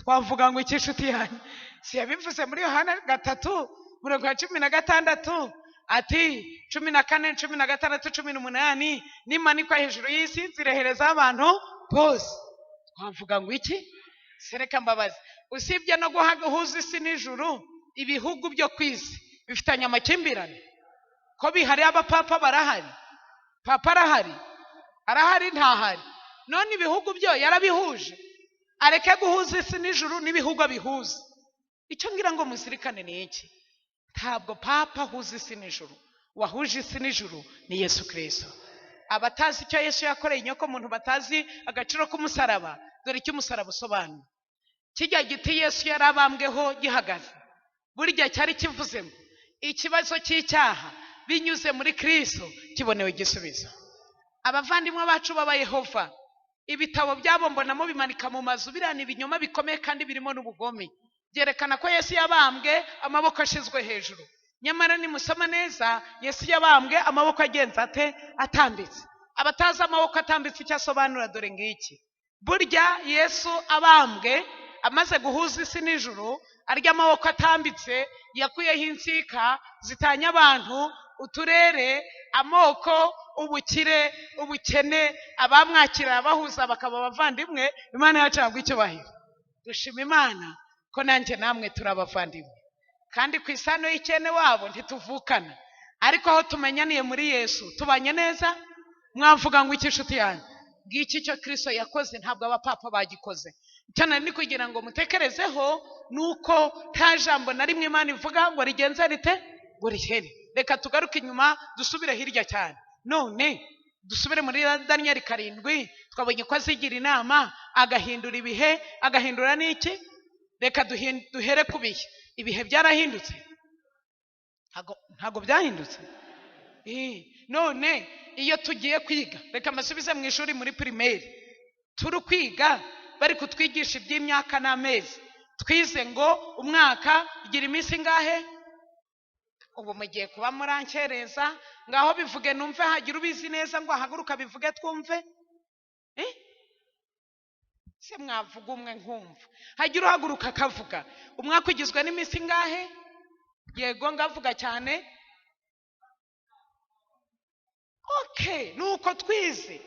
Twavuga ngo iki, inshuti yanjye? Si yabivuze muri Yohana 3, umurongo wa 16, ati 14, 16, 18: "Nimanikwa hejuru y'isi nzireherezaho abantu bose"? Twavuga ngo iki se? Reka mbabaze: usibye no guhuza isi n'ijuru, ibihugu byo ku isi bifitanye amakimbirane ko bihari? Abapapa barahari, papa arahari, arahari ntahari? None ibihugu byo yarabihuje? Areke guhuza isi n'ijuru n'ibihugu abihuza. Icyo ngira ngo muzirikane ni iki: ntabwo papa ahuza isi n'ijuru. Wahuje isi n'ijuru ni Yesu Kirisito. Abatazi icyo Yesu yakoreye inyoko muntu, batazi agaciro k'umusaraba, dore icyo umusaraba usobanura. Kijya giti Yesu yari abambweho gihagaze, burya cyari kivuze ngo ikibazo cy'icyaha binyuze muri Kirisito kibonewe igisubizo. Abavandimwe bacu b'aba Yehova, ibitabo byabo mbonamo bimanika mu mazu, biriya ni ibinyoma bikomeye kandi birimo n'ubugome. Byerekana ko Yesu yabambwe amaboko ashizwe hejuru, nyamara nimusoma neza, Yesu yabambwe amaboko agenza ate? Atambitse. Abatazi amaboko atambitse icyo asobanura, dore ngiki: burya Yesu abambwe, amaze guhuza isi n'ijuru, arya amaboko atambitse yakuyeho insika zitanya abantu, uturere, amoko, ubukire, ubukene. Abamwakira bahuza bakaba abavandimwe. Imana yacu yabwa icyubahiro. Dushima Imana ko nanjye namwe turi abavandimwe, kandi ku isano y'ikene wabo ntituvukana, ariko aho tumenyaniye muri Yesu tubanye neza. Mwavuga ngo iki, inshuti yanjye? Ngiki icyo Kristo yakoze, ntabwo abapapa bagikoze. Icyo nari ni kugira ngo mutekerezeho ni uko nta jambo na rimwe Imana ivuga ngo rigenze rite, ngo rihere. Reka tugaruke inyuma, dusubire hirya cyane. None dusubire muri Daniyeli 7, twabonye ko azigira inama agahindura ibihe, agahindura n'iki? Reka duhere ku bihe. Ibihe byarahindutse? Ntago byahindutse. None iyo tugiye kwiga, reka mbasubize mu ishuri muri primaire, turi kwiga bari kutwigisha iby'imyaka n'amezi, twize ngo umwaka ugira iminsi ingahe? Ubu mugiye kuba murankereza, ngaho bivuge numve, hagira ubizi neza ngo ahaguruka bivuge twumve. Se mwavuga umwe nkumva, hagira uhaguruka akavuga umwaka ugizwe n'iminsi ingahe? Yego, ngavuga cyane. Okay, nuko twize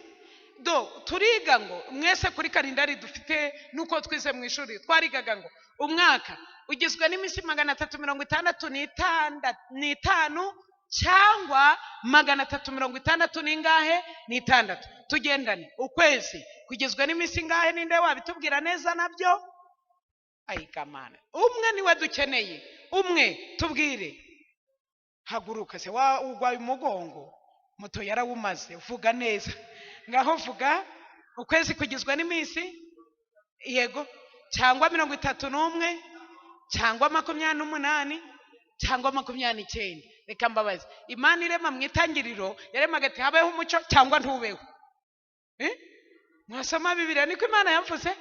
do turiga ngo mwese kuri kalendari dufite, nuko twize mu ishuri twarigaga ngo umwaka ugizwe n'iminsi 365 cyangwa 360 n'ingahe? N'itandatu. Tugendane. Ukwezi kugizwe n'iminsi ingahe? Ninde wabitubwira neza nabyo? Ayikamana umwe niwe dukeneye, umwe tubwire. Haguruka se, wa urwaye umugongo, moto yarawumaze, vuga neza. Ngaho vuga, ukwezi kugizwe n'iminsi, yego, cyangwa 31 cyangwa 28 cyangwa 29. Reka mbabaze, Imana irema mu itangiriro yaremaga ati habeho umucyo cyangwa ntubeho? Mwasoma Bibiliya niko Imana yavuze.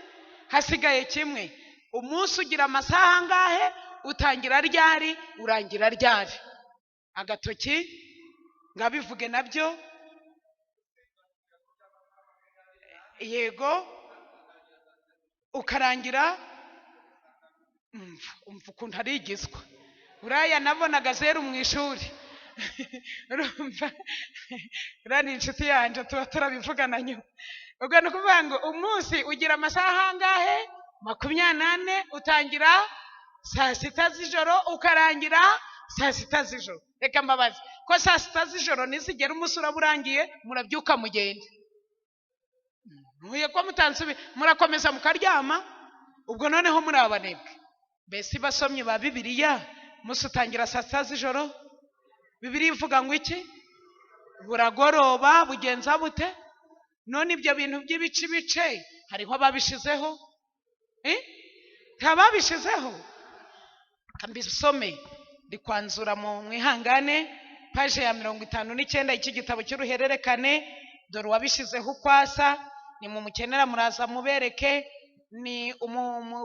Hasigaye kimwe, umunsi ugira amasaha angahe? Utangira ryari? Urangira ryari? Agatoki ngabivuge nabyo. Yego, ukarangira. Umva ukuntu arigizwa. Uriya nabonaga zeru mu ishuri. Urumva uriya ni inshuti yanjye, tuba turabivugana nyuma. Ubwo ni ukuvuga ngo umunsi ugira amasaha angahe? 24. Utangira saa sita z'ijoro ukarangira saa sita z'ijoro. Reka mbabaze, ko saa sita z'ijoro nizigera umunsi uraba urangiye, murabyuka mugende? Ntuye ko mutansubi, murakomeza mukaryama. Ubwo noneho muri abanebwe. Mbese basomyi ba Bibiliya, umunsi utangira saa sita z'ijoro, Bibiliya ivuga ngo iki? Buragoroba bugenza bute? None ibyo bintu by'ibice ibice hariho ababishizeho? Nta babishizeho. Mbisome ndikwanzura mu mwihangane, paje ya 59 iki gitabo cy'uruhererekane. Dore uwabishizeho uko asa, ni mu mukenera muraza mubereke. Ni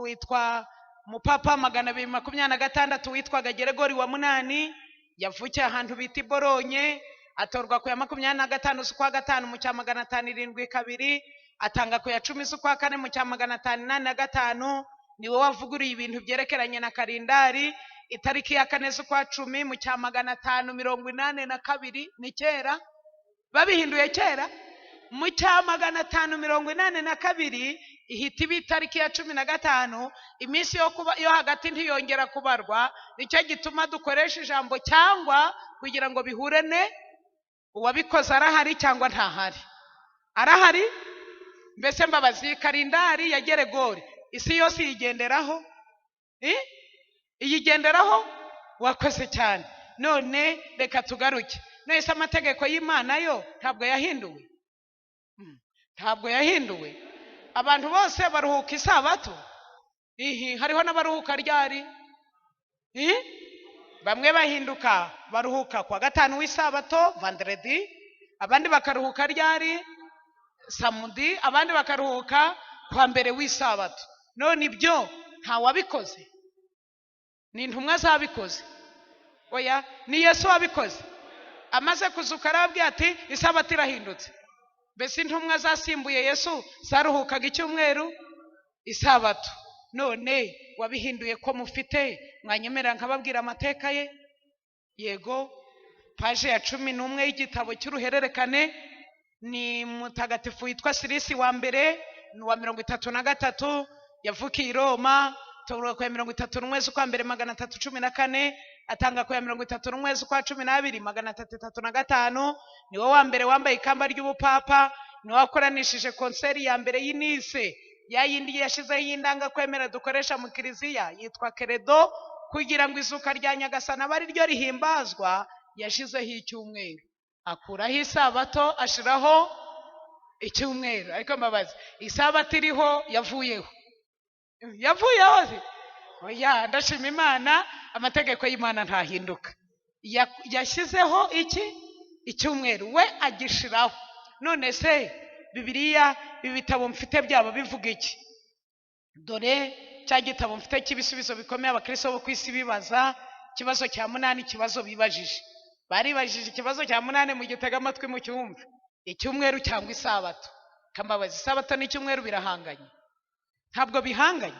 witwa umupapa 226 witwaga Geregori wa 8, yavukiye ahantu bita i Bolonye, atorwa ku ya 25 z'ukwa gatanu mu cya 572, atanga ku ya 10 z'ukwa kane mu cya 585. Niwe wavuguriye ibintu byerekeranye na kalendari. Itariki ya 4 z'ukwa 10 mu cya 582, ni kera babihinduye, kera mu cya 582 ihita iba itariki ya 15. Iminsi yo kuba yo hagati ntiyongera kubarwa. Nicyo gituma dukoresha ijambo cyangwa kugira ngo bihure ne uwabikoze arahari cyangwa ntahari. Arahari. Mbese mbabazi, kalendari ya Geregori isi yose iyigenderaho? Iyigenderaho? Wakoze cyane. None reka tugaruke. None se amategeko y'Imana yo ntabwo yahinduwe? Ntabwo yahinduwe. Abantu bose baruhuka isabato. Ihi, hariho n'abaruhuka ryari? Bamwe bahinduka baruhuka kuwa gatanu w'isabato, vendredi, abandi bakaruhuka ryari? Samedi, abandi bakaruhuka kuwa mbere w'isabato. None ibyo nta wabikoze, ni intumwa zabikoze? Oya, ni Yesu wabikoze. Amaze kuzuka arababwira ati isabato irahindutse. Mbese intumwa zasimbuye Yesu zaruhukaga icyumweru? Isabato. None wabihinduye ko mufite, mwanyemerera nkababwira amateka ye? Yego, paje ya 11 y'igitabo cy'uruhererekane. Ni mutagatifu witwa Sirisi wa mbere, ni uwa 33, yavukiye i Roma, atorwa ku ya 31 z'ukwa mbere 314, atanga ku ya 31 z'ukwa 12 335. Niwe wa mbere wambaye ikamba ry'ubupapa. Niwe wakoranishije konseri ya mbere y'Inise, ya yindi yashyizeho y'indangakwemera dukoresha mu kiliziya yitwa Keredo, kugira ngo izuka rya Nyagasani abe ari ryo rihimbazwa. Yashyizeho icyumweru, akuraho isabato, ashiraho icyumweru. Ariko mbabazi, isabato iriho yavuyeho? Yavuyeho se? Oya, ndashima Imana, amategeko y'Imana ntahinduka. Yashyizeho iki? Icyumweru, we agishiraho. None se Bibiliya, ibi bitabo mfite byaba bivuga iki? Dore cya gitabo mfite cy'ibisubizo bikomeye abakristo bo ku isi bibaza. Ikibazo cya munani, ikibazo bibajije, baribajije ikibazo cya munani, mu gitega amatwi mu cyumve: icyumweru cyangwa isabato? Kambabazi, isabato n'icyumweru birahanganye? Ntabwo bihanganye.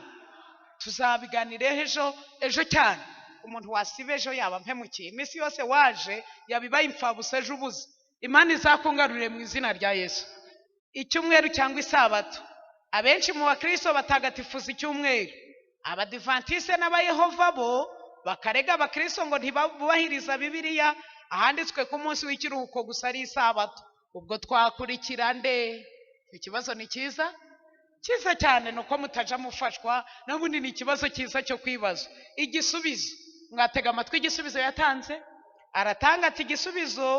Tuzabiganireho ejo, ejo cyane. Umuntu wasiba ejo yaba mpemukiye. Iminsi yose waje yabibaye imfabusa, ejo ubuze. Imana izakungarurire mu izina rya Yesu. Icyumweru cyangwa isabato? Abenshi mu bakristo batagatifuza icyumweru. Abadivantise n'abayehova bo bakarega abakristo ngo ntibubahiriza Bibiliya, ahanditswe ku munsi w'ikiruhuko gusa ari isabato. Ubwo twakurikira nde? Ikibazo ni cyiza, cyiza cyane, ni uko mutaja mufashwa. N'ubundi ni ikibazo cyiza cyo kwibaza. Igisubizo, mwatega amatwi igisubizo yatanze. Aratanga ati: igisubizo,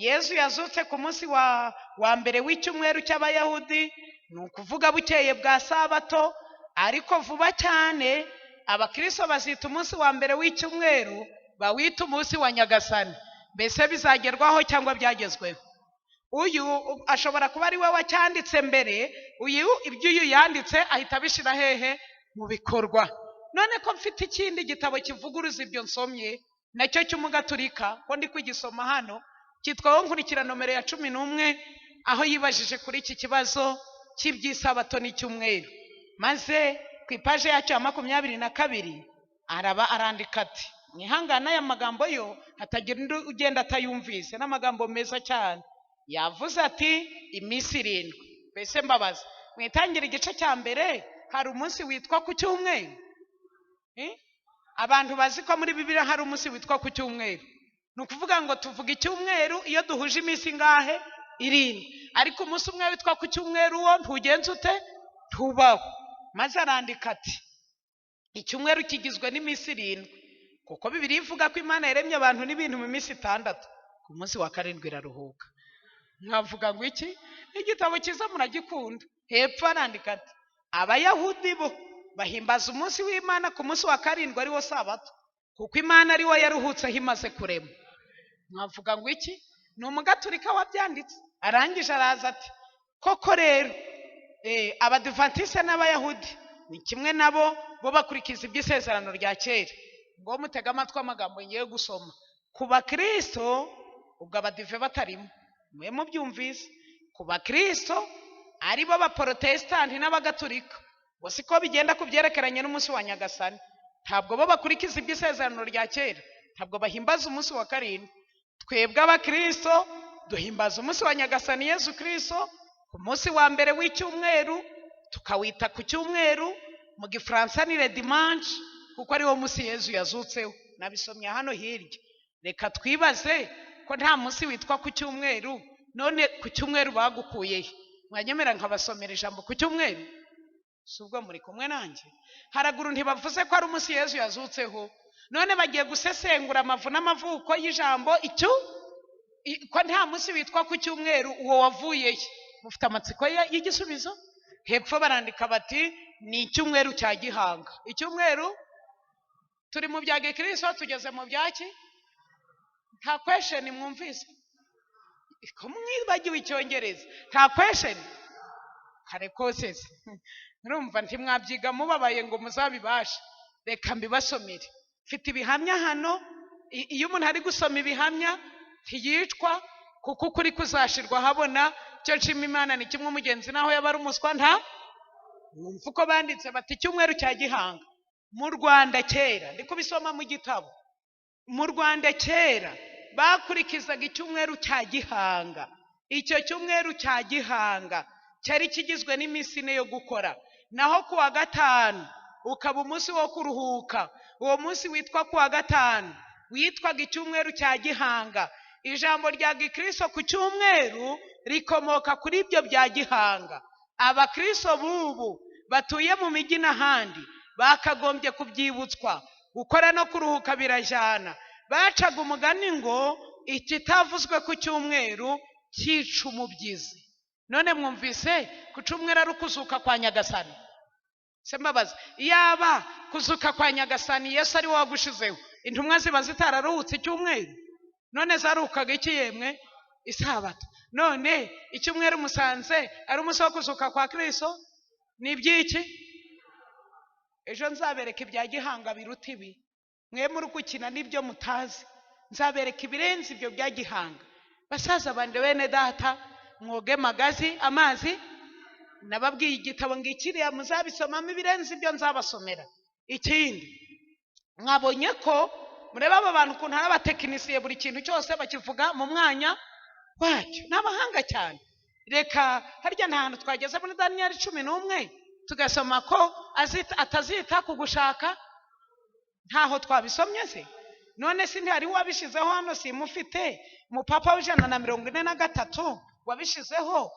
Yezu yazutse ku munsi wa mbere w'icyumweru cy'Abayahudi, ni ukuvuga bukeye bwa sabato. Ariko vuba cyane abakristo bazita umunsi wa mbere w'icyumweru, bawita umunsi wa Nyagasani. Mbese bizagerwaho cyangwa byagezweho? Uyu ashobora kuba ari we wacyanditse mbere. Uyu ibyo uyu yanditse ahita abishyira hehe? Mu bikorwa. None ko mfite ikindi gitabo kivuguruza ibyo nsomye, nacyo cy'umugaturika, ko ndi kugisoma hano, cyitwaho nkurikira nomero ya 11, aho yibajije kuri iki kibazo cy'iby'isabato n'icyumweru, maze ku ipaje yacyo ya 22 araba arandika ati, mwihangane aya magambo yo hatagira undi ugenda atayumvise, n'amagambo meza cyane. Yavuze ati iminsi irindwi. Mbese mbabaza, mu Itangira igice cya mbere hari umunsi witwa ku cyumweru? Abantu bazi ko muri Bibiliya hari umunsi witwa ku cyumweru? Ni ukuvuga ngo tuvuga icyumweru iyo duhuje iminsi ingahe? Irindwi. Ariko umunsi umwe witwa ku cyumweru wo ntugenza ute? Ntubaho. Maze arandika ati icyumweru kigizwe n'iminsi irindwi, kuko Bibiliya ivuga ko Imana yaremye abantu n'ibintu mu minsi itandatu, ku munsi wa karindwi iraruhuka. Mwavuga ngo iki? Igitabo cyiza, muragikunda. Hepfo arandika ati Abayahudi bo bahimbaza umunsi w'Imana ku munsi wa karindwi, ari wo sabato, kuko Imana ari wo yaruhutseho imaze kurema. Mwavuga ngo iki? Ni umugaturika wabyanditse. Arangije araza ati koko rero, Abadivantise n'Abayahudi ni kimwe nabo, bo bakurikiza iby'isezerano rya kera. Ngo mutege amatwi amagambo ngiye gusoma. Ku bakristo, ubwo abadive batarimo, mwe mubyumvise, ku bakristo aribo Abaporotesitanti n'Abagatulika, ngo siko bigenda ku byerekeranye n'umunsi wa Nyagasani. Ntabwo bo bakurikiza iby'isezerano rya kera, ntabwo bahimbaza umunsi wa karindwi. Twebwe abakristo duhimbaza umunsi wa Nyagasani Yezu Kristo ku munsi wa mbere w'icyumweru, tukawita ku cyumweru, mu Gifaransa ni le dimanche, kuko ari wo munsi Yezu yazutseho. Nabisomye hano hirya. Reka twibaze ko nta munsi witwa ku cyumweru, none ku cyumweru bagukuye he? Mwanyemera nkabasomera ijambo ku cyumweru? Si ubwo muri kumwe nanjye? Haraguru ntibavuze ko ari umunsi Yezu yazutseho? None bagiye gusesengura amavu n'amavuko y'ijambo icyo, ko nta munsi witwa ku cyumweru, uwo wavuye he? Mufite amatsiko y'igisubizo? Hepfo barandika bati ni icyumweru cya gihanga. Icyumweru, turi mu bya gikristo, tugeze mu byaki? Nta question mwumvise? Ko mwibagiwe icyongereza? Nta question? Kare kose se murumva ntimwabyiga mubabaye ngo muzabibashe? Reka mbibasomere, mfite ibihamya hano. Iyo umuntu ari gusoma ibihamya ntiyicwa, kuko ukuri kuzashirwa ahabona. Icyo nshima Imana ni kimwe, umugenzi naho yaba ari umuswa nta wumva uko banditse bati icyumweru cya gihanga. Mu Rwanda kera, ndi kubisoma mu gitabo, mu Rwanda kera bakurikizaga icyumweru cya gihanga. Icyo cyumweru cya gihanga cyari kigizwe n'iminsi ine yo gukora, naho ku wa gatanu ukaba umunsi wo kuruhuka. Uwo munsi witwa ku wa gatanu witwaga icyumweru cya gihanga. Ijambo rya gikristo ku cyumweru Rikomoka kuri ibyo bya gihanga. Abakristo b'ubu batuye mu mijyi n'ahandi bakagombye kubyibutswa. Gukora no kuruhuka birajyana. Bacaga umugani ngo ikitavuzwe ku cyumweru cyica umubyizi. None mwumvise ku cyumweru ari ukuzuka kwa Nyagasani. Se mbabaza, iyaba kuzuka kwa Nyagasani Yesu ari we wagushizeho, intumwa ziba zitararuhutse icyumweru? None zaruhukaga iki yemwe? Isabato. None icyumweru musanze ari umunsi wo kuzuka kwa Kristo? Ni iby'iki? Ejo nzabereka ibya gihanga biruta ibi. Mwe muri gukina n'ibyo mutazi, nzabereka ibirenze ibyo bya gihanga. Basaza bande, bene data, mwoge magazi amazi. Nababwiye igitabo ngikiriya muzabisomamo ibirenze ibyo nzabasomera. Ikindi mwabonye ko mureba aba bantu ukuntu ari abatekinisiye, buri kintu cyose bakivuga mu mwanya wacyo, ni abahanga cyane. Reka harya nta hantu twageze muri Daniyeli 11 tugasoma ko atazita ku gushaka? Ntaho twabisomye se? None se ntihari wabishyizeho hano? Simufite umupapa wa 143 wabishyizeho?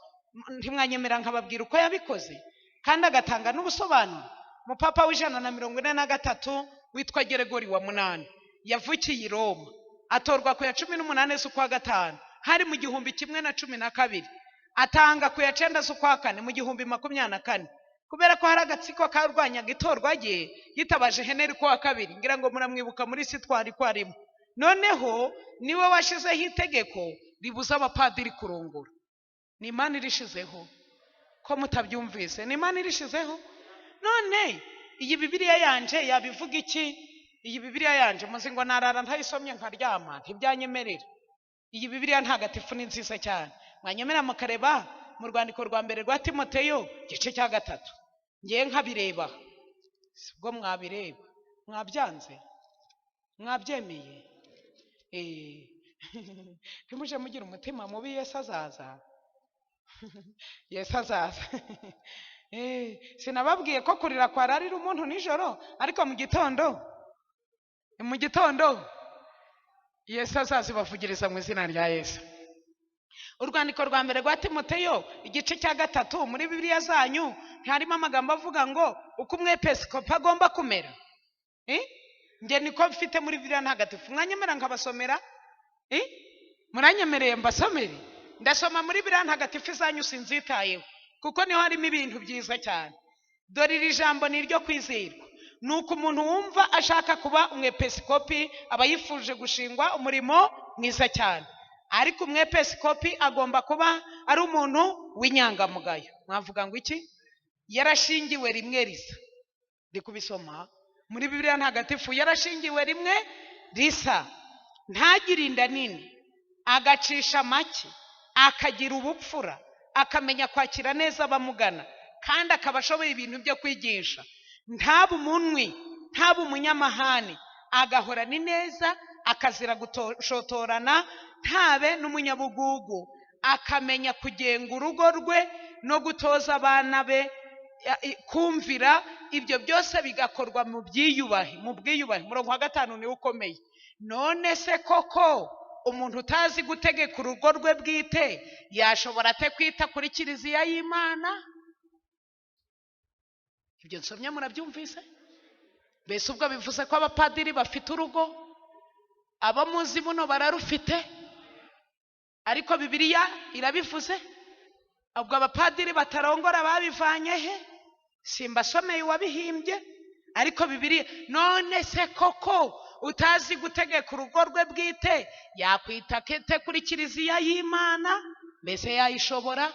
Ntimwanyemera nkababwira uko yabikoze kandi agatanga n'ubusobanuro? Umupapa wa 143 witwa Geregori wa 8 yavukiye i Roma, atorwa ku ya 18 z'ukwa gatanu, hari mu 1012, atanga ku ya 9 z'ukwa kane mu 1024. Kubera ko hari agatsiko karwanyaga itorwa rye, yitabaje Henrique wa kabiri, ngira ngo muramwibuka muri sitwari ko arimo. Noneho niwe washyizeho itegeko ribuza abapadiri kurongora. Ni Imana irishizeho? Ko mutabyumvise? Ni Imana irishizeho? None iyi Bibiliya yanje yabivuga iki? Iyi Bibiliya yanje muzi ngo narara ntayisomye nkaryama, ntibyanyemerera. Iyi Bibiliya ntagatifu ni nziza cyane. Mwanyemera mukareba mu rwandiko rwa mbere rwa Timoteyo igice cya 3, ngiye nkabireba. Ubwo mwabireba mwabyanze, mwabyemeye? Ntimuje mugira umutima mubi. Yesu azaza, Yesu azaza. Sinababwiye ko kurira kwararira umuntu nijoro, ariko mu gitondo, mu gitondo Yesu azaza ibavugiriza mu izina rya Yesu. Urwandiko rwa mbere rwa Timoteyo igice cya 3, muri Bibiliya zanyu ntiharimo amagambo avuga ngo uko umwepiskopi agomba kumera? Njye niko mfite muri Bibiliya ntagatifu. Mwanyemera nkabasomera? Muranyemereye mbasomere? Ndasoma muri Bibiliya ntagatifu zanyu, sinzitayeho kuko niho harimo ibintu byiza cyane. Dore iri jambo ni iryo kwizerwa: ni uko umuntu wumva ashaka kuba umwepiskopi aba yifuje gushingwa umurimo mwiza cyane. Ariko umwepiskopi agomba kuba ari umuntu w'inyangamugayo. Mwavuga ngo iki? Yarashingiwe rimwe risa. Ndi kubisoma muri Bibiliya ntagatifu. Yarashingiwe rimwe risa, ntagire inda nini, agacisha make, akagira ubupfura, akamenya kwakira neza abamugana, kandi akaba ashoboye ibintu byo kwigisha. Ntabe umunwi, ntabe umunyamahane, agahorana ineza, akazira gushotorana, ntabe n'umunyabugugu, akamenya kugenga urugo rwe no gutoza abana be kumvira. Ibyo byose bigakorwa mu byiyubahe, mu bwiyubahe. Umurongo wa 5 niwo ukomeye. None se koko umuntu utazi gutegeka urugo rwe bwite yashobora ate kwita kuri kiliziya y'Imana? Ibyo nsomye murabyumvise? Mbese ubwo bivuze ko abapadiri bafite urugo? Abo muzi buno bararufite, ariko Bibiliya irabivuze. Ubwo abapadiri batarongora babivanye he? Simbasomeye uwabihimbye, ariko Bibiliya. None se koko utazi gutegeka urugo rwe bwite yakwita kete kuri kiliziya y'Imana? Mbese yayishobora?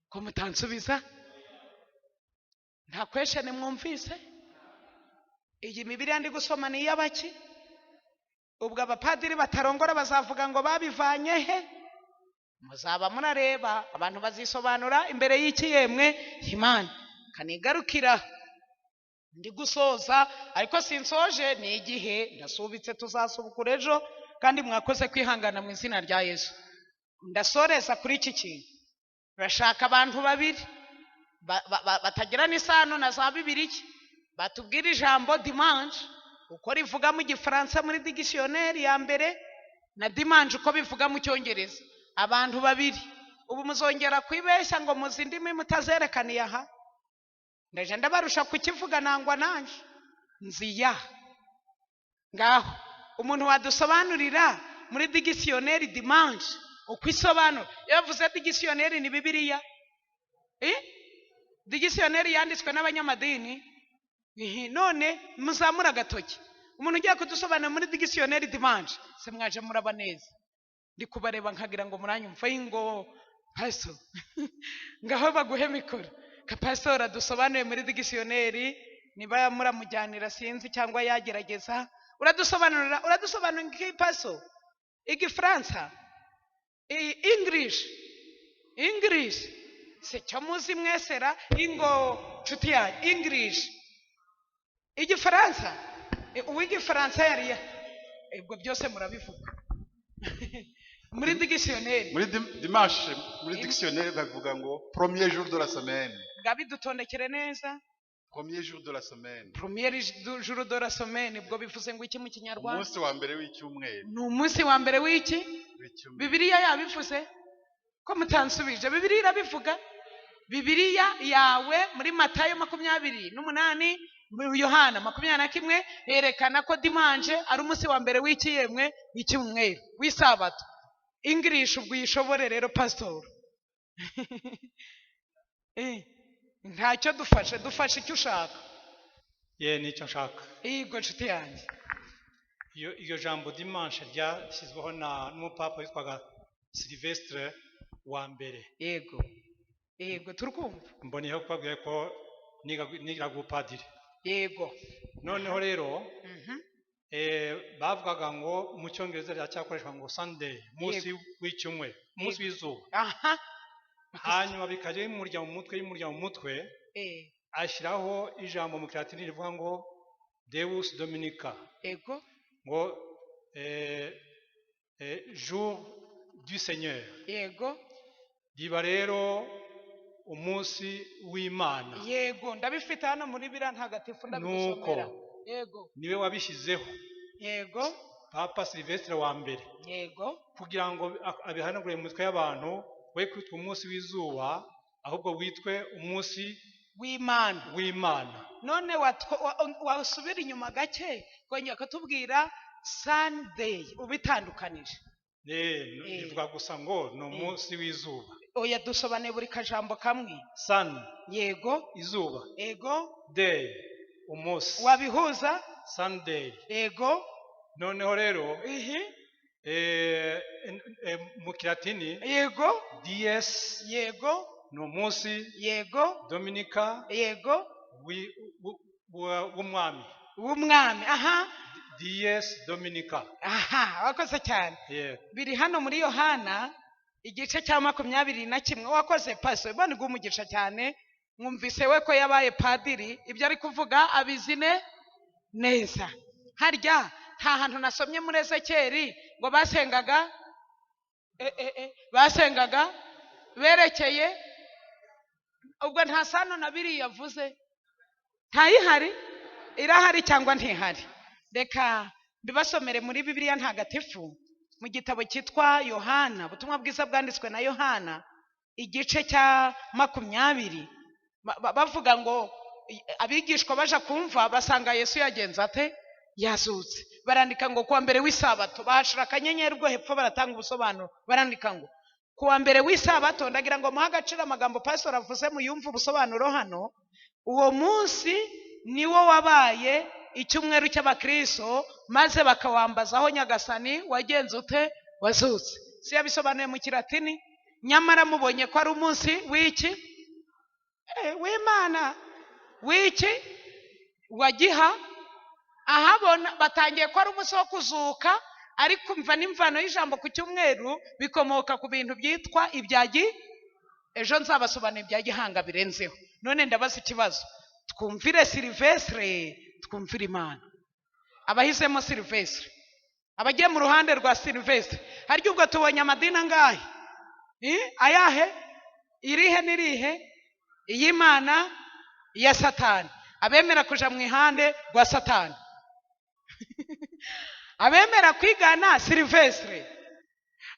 Ko mutansubiza? Nta kwesheni mwumvise? Iyi Bibiliya ndi gusoma ni iy'abaki? Ubwo abapadiri batarongora bazavuga ngo babivanye he? Muzaba murareba, abantu bazisobanura imbere y'iki yemwe? Imana. Kanigarukira, ndi gusoza ariko sinsoje, ni igihe ndasubitse, tuzasubukura ejo. Kandi mwakoze kwihangana mu izina rya Yesu. Ndasoreza kuri iki kintu. Urashaka abantu babiri batagirana isano na za Bibiliya batubwira ijambo dimanche uko rivuga mu Gifaransa muri dictionnaire ya mbere, na dimanche uko bivuga mu Cyongereza. Abantu babiri. Ubu muzongera kwibeshya ngo muzi indimi mutazerekaniye aha? Ndaje ndabarusha kukivuga, nangwa nanjye nziya. Ngaho umuntu wadusobanurira muri dictionnaire dimanche uko isobanura. Iyo bavuze dictionnaire ni Bibiliya. Dictionnaire yanditswe n'abanyamadini. Ihi, none muzamura agatoki umuntu ugiye kudusobanurira muri dictionnaire dimanche. Se mwaje muraba neza, ndi kubareba nkagira ngo muranyumva. Ngo pastor, ngaho baguhe mikoro ka pastor adusobanuye muri dictionnaire. Niba muramujyanira sinzi, cyangwa yagerageza. Uradusobanurira, uradusobanurira iki, pastor? Igifaransa, English, English se cyo muzi mwesera? Ingo nshuti yanjye, English, Igifaransa. Uw'igifaransa yari ubwo byose murabivuga muri dictionnaire. Muri dimanche, muri dictionnaire bavuga ngo premier jour de la semaine. Ngabidutondekere neza. Premier jour de la semaine. Premier jour de la semaine, ubwo bivuze ngo iki mu Kinyarwanda? Umunsi wa mbere w'icyumweru. Ni umunsi wa mbere w'iki? W'icyumweru. Bibiliya yabivuze ko mutansubije? Bibiliya irabivuga. Bibiliya yawe muri Matayo 28, muri Yohana 21, yerekana ko dimanche ari umunsi wa mbere w'iki yemwe? W'icyumweru, w'isabato. English ubwo uyishobore rero, pastor. Ntacyo dufashe, dufashe icyo ushaka. Ye, nicyo nshaka. Yego, nshuti yanjye. Iyo iryo jambo dimanche ryashyizweho na n'umupapa witwaga Sylvestre wa mbere. Yego, turi kumva. Mboneyeho kubabwira ko nigaga ubupadiri. Noneho rero bavugaga ngo mu Cyongereza riracyakoreshwa ngo Sunday, umunsi w'icyumweru, umunsi w'izuba. Hanyuma bikajya bimurya mu mutwe, bimurya mu mutwe, ashyiraho ijambo mu Kilatini rivuga ngo Deus Dominica, ngo jour du Seigneur. Riba rero umunsi w'Imana. Yego, ndabifite hano muri Biriya ntagatifu, ndabigusomera. Nuko niwe wabishyizeho, Papa Silvestre wa mbere, kugira ngo abihanagure mu mitwe y'abantu, we kwitwa umunsi w'izuba, ahubwo witwe umunsi w'Imana. W'Imana. None wasubira inyuma gake kongera kutubwira Sunday ubitandukanije. Bivuga gusa ngo ni umunsi w'izuba. Oya, dusobanuye buri kajambo kamwe. Sun, izuba. Day, umunsi. Wabihuza? Sunday. Noneho rero mu Kilatini dies ni umunsi, dominica w'umwami. W'umwami, aha. Dies dominica. Aha, wakoze cyane. Yeah. Biri hano muri Yohana igice cya 21. Wakoze, paso, Imana iguhe umugisha cyane. Mwumvise we ko yabaye padiri, ibyo ari kuvuga abizi neza. Harya nta hantu nasomye muri Ezekeri ngo basengaga basengaga berekeye? Ubwo nta sano na biriya yavuze, ntayihari? Irahari cyangwa ntihari? Reka mbibasomere muri Bibiliya ntagatifu, mu gitabo cyitwa Yohana, ubutumwa bwiza bwanditswe na Yohana, igice cya 20. Bavuga ngo abigishwa baja kumva basanga Yesu yagenze ate? Yazutse. Barandika ngo kuwa mbere w'isabato, bahashira akanyenyeri, ubwo hepfo baratanga ubusobanuro, barandika ngo kuwa mbere w'isabato. Ndagira ngo muhe agaciro amagambo pastor avuze, muyumve ubusobanuro hano. Uwo munsi niwo wabaye icyumweru cy'abakristo, maze bakawambazaho Nyagasani wagenze ute? Wazutse. Si yabisobanuye mu Kilatini? Nyamara mubonye ko ari umunsi w'iki? W'Imana, w'iki? Wagiha ahabona. Batangiye ko ari umunsi wo kuzuka, ariko umva n'imvano y'ijambo ku cyumweru bikomoka ku bintu byitwa ibyagi. Ejo nzabasobanurira ibya gihanga birenzeho. None ndabaza ikibazo: twumvire Silvestre, twumvire Imana? Abahisemo Silvestre, abagiye mu ruhande rwa Silvestre. Harya ubwo tubonye amadini angahe? Ayahe? Irihe n'irihe? Iy'Imana, iya Satani. Abemera kuja mu ihande rwa Satani, abemera kwigana Silvestre,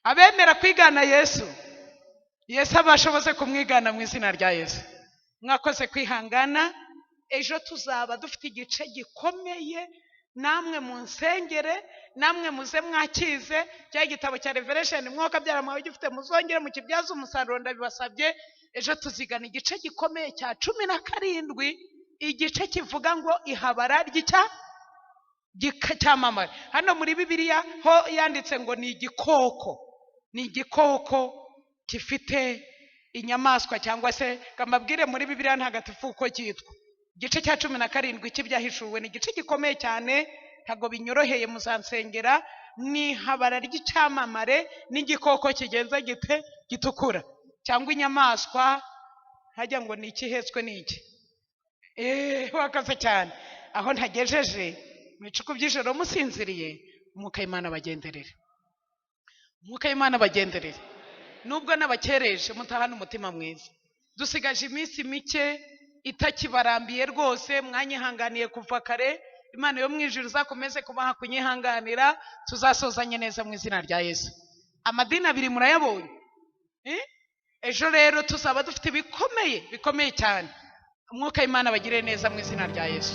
abemera kwigana Yesu. Yesu abashoboze kumwigana mu izina rya Yesu. Mwakoze kwihangana. Ejo tuzaba dufite igice gikomeye, namwe munsengere, namwe muze mwakize cya gitabo cya Revelation. Mwuka byara gifite, muzongere mukibyaze umusaruro, ndabibasabye. Ejo tuzigana igice gikomeye cya 17, igice kivuga ngo ihabara ry'icya cyamamare. Hano muri Bibiliya ho yanditse ngo ni igikoko, ni igikoko gifite inyamaswa, cyangwa se kamabwire muri Bibiliya ntagatifu uko cyitwa. Igice cya 17 cy'Ibyahishuwe ni igice gikomeye cyane, ntabwo binyoroheye, muzansengera. Ni ihabara ry'icyamamare n'igikoko kigenza gite? Gitukura, cyangwa inyamaswa hajya ngo ni iki ihetswe n'iki? Wakaze cyane. Aho ntagejeje mu bicuku by'ijoro musinziriye, Umwuka w'Imana bagenderere, Umwuka w'Imana bagenderere. Nubwo nabakereje, mutahane umutima mwiza. Dusigaje iminsi mike itakibarambiye rwose, mwanyihanganiye kuva kare. Imana yo mu ijuru izakomeze kubaha kunyihanganira, tuzasozanye neza mu izina rya Yesu. Amadini abiri murayabonye. Ejo rero tuzaba dufite ibikomeye bikomeye cyane. Umwuka w'Imana bagire neza mu izina rya Yesu.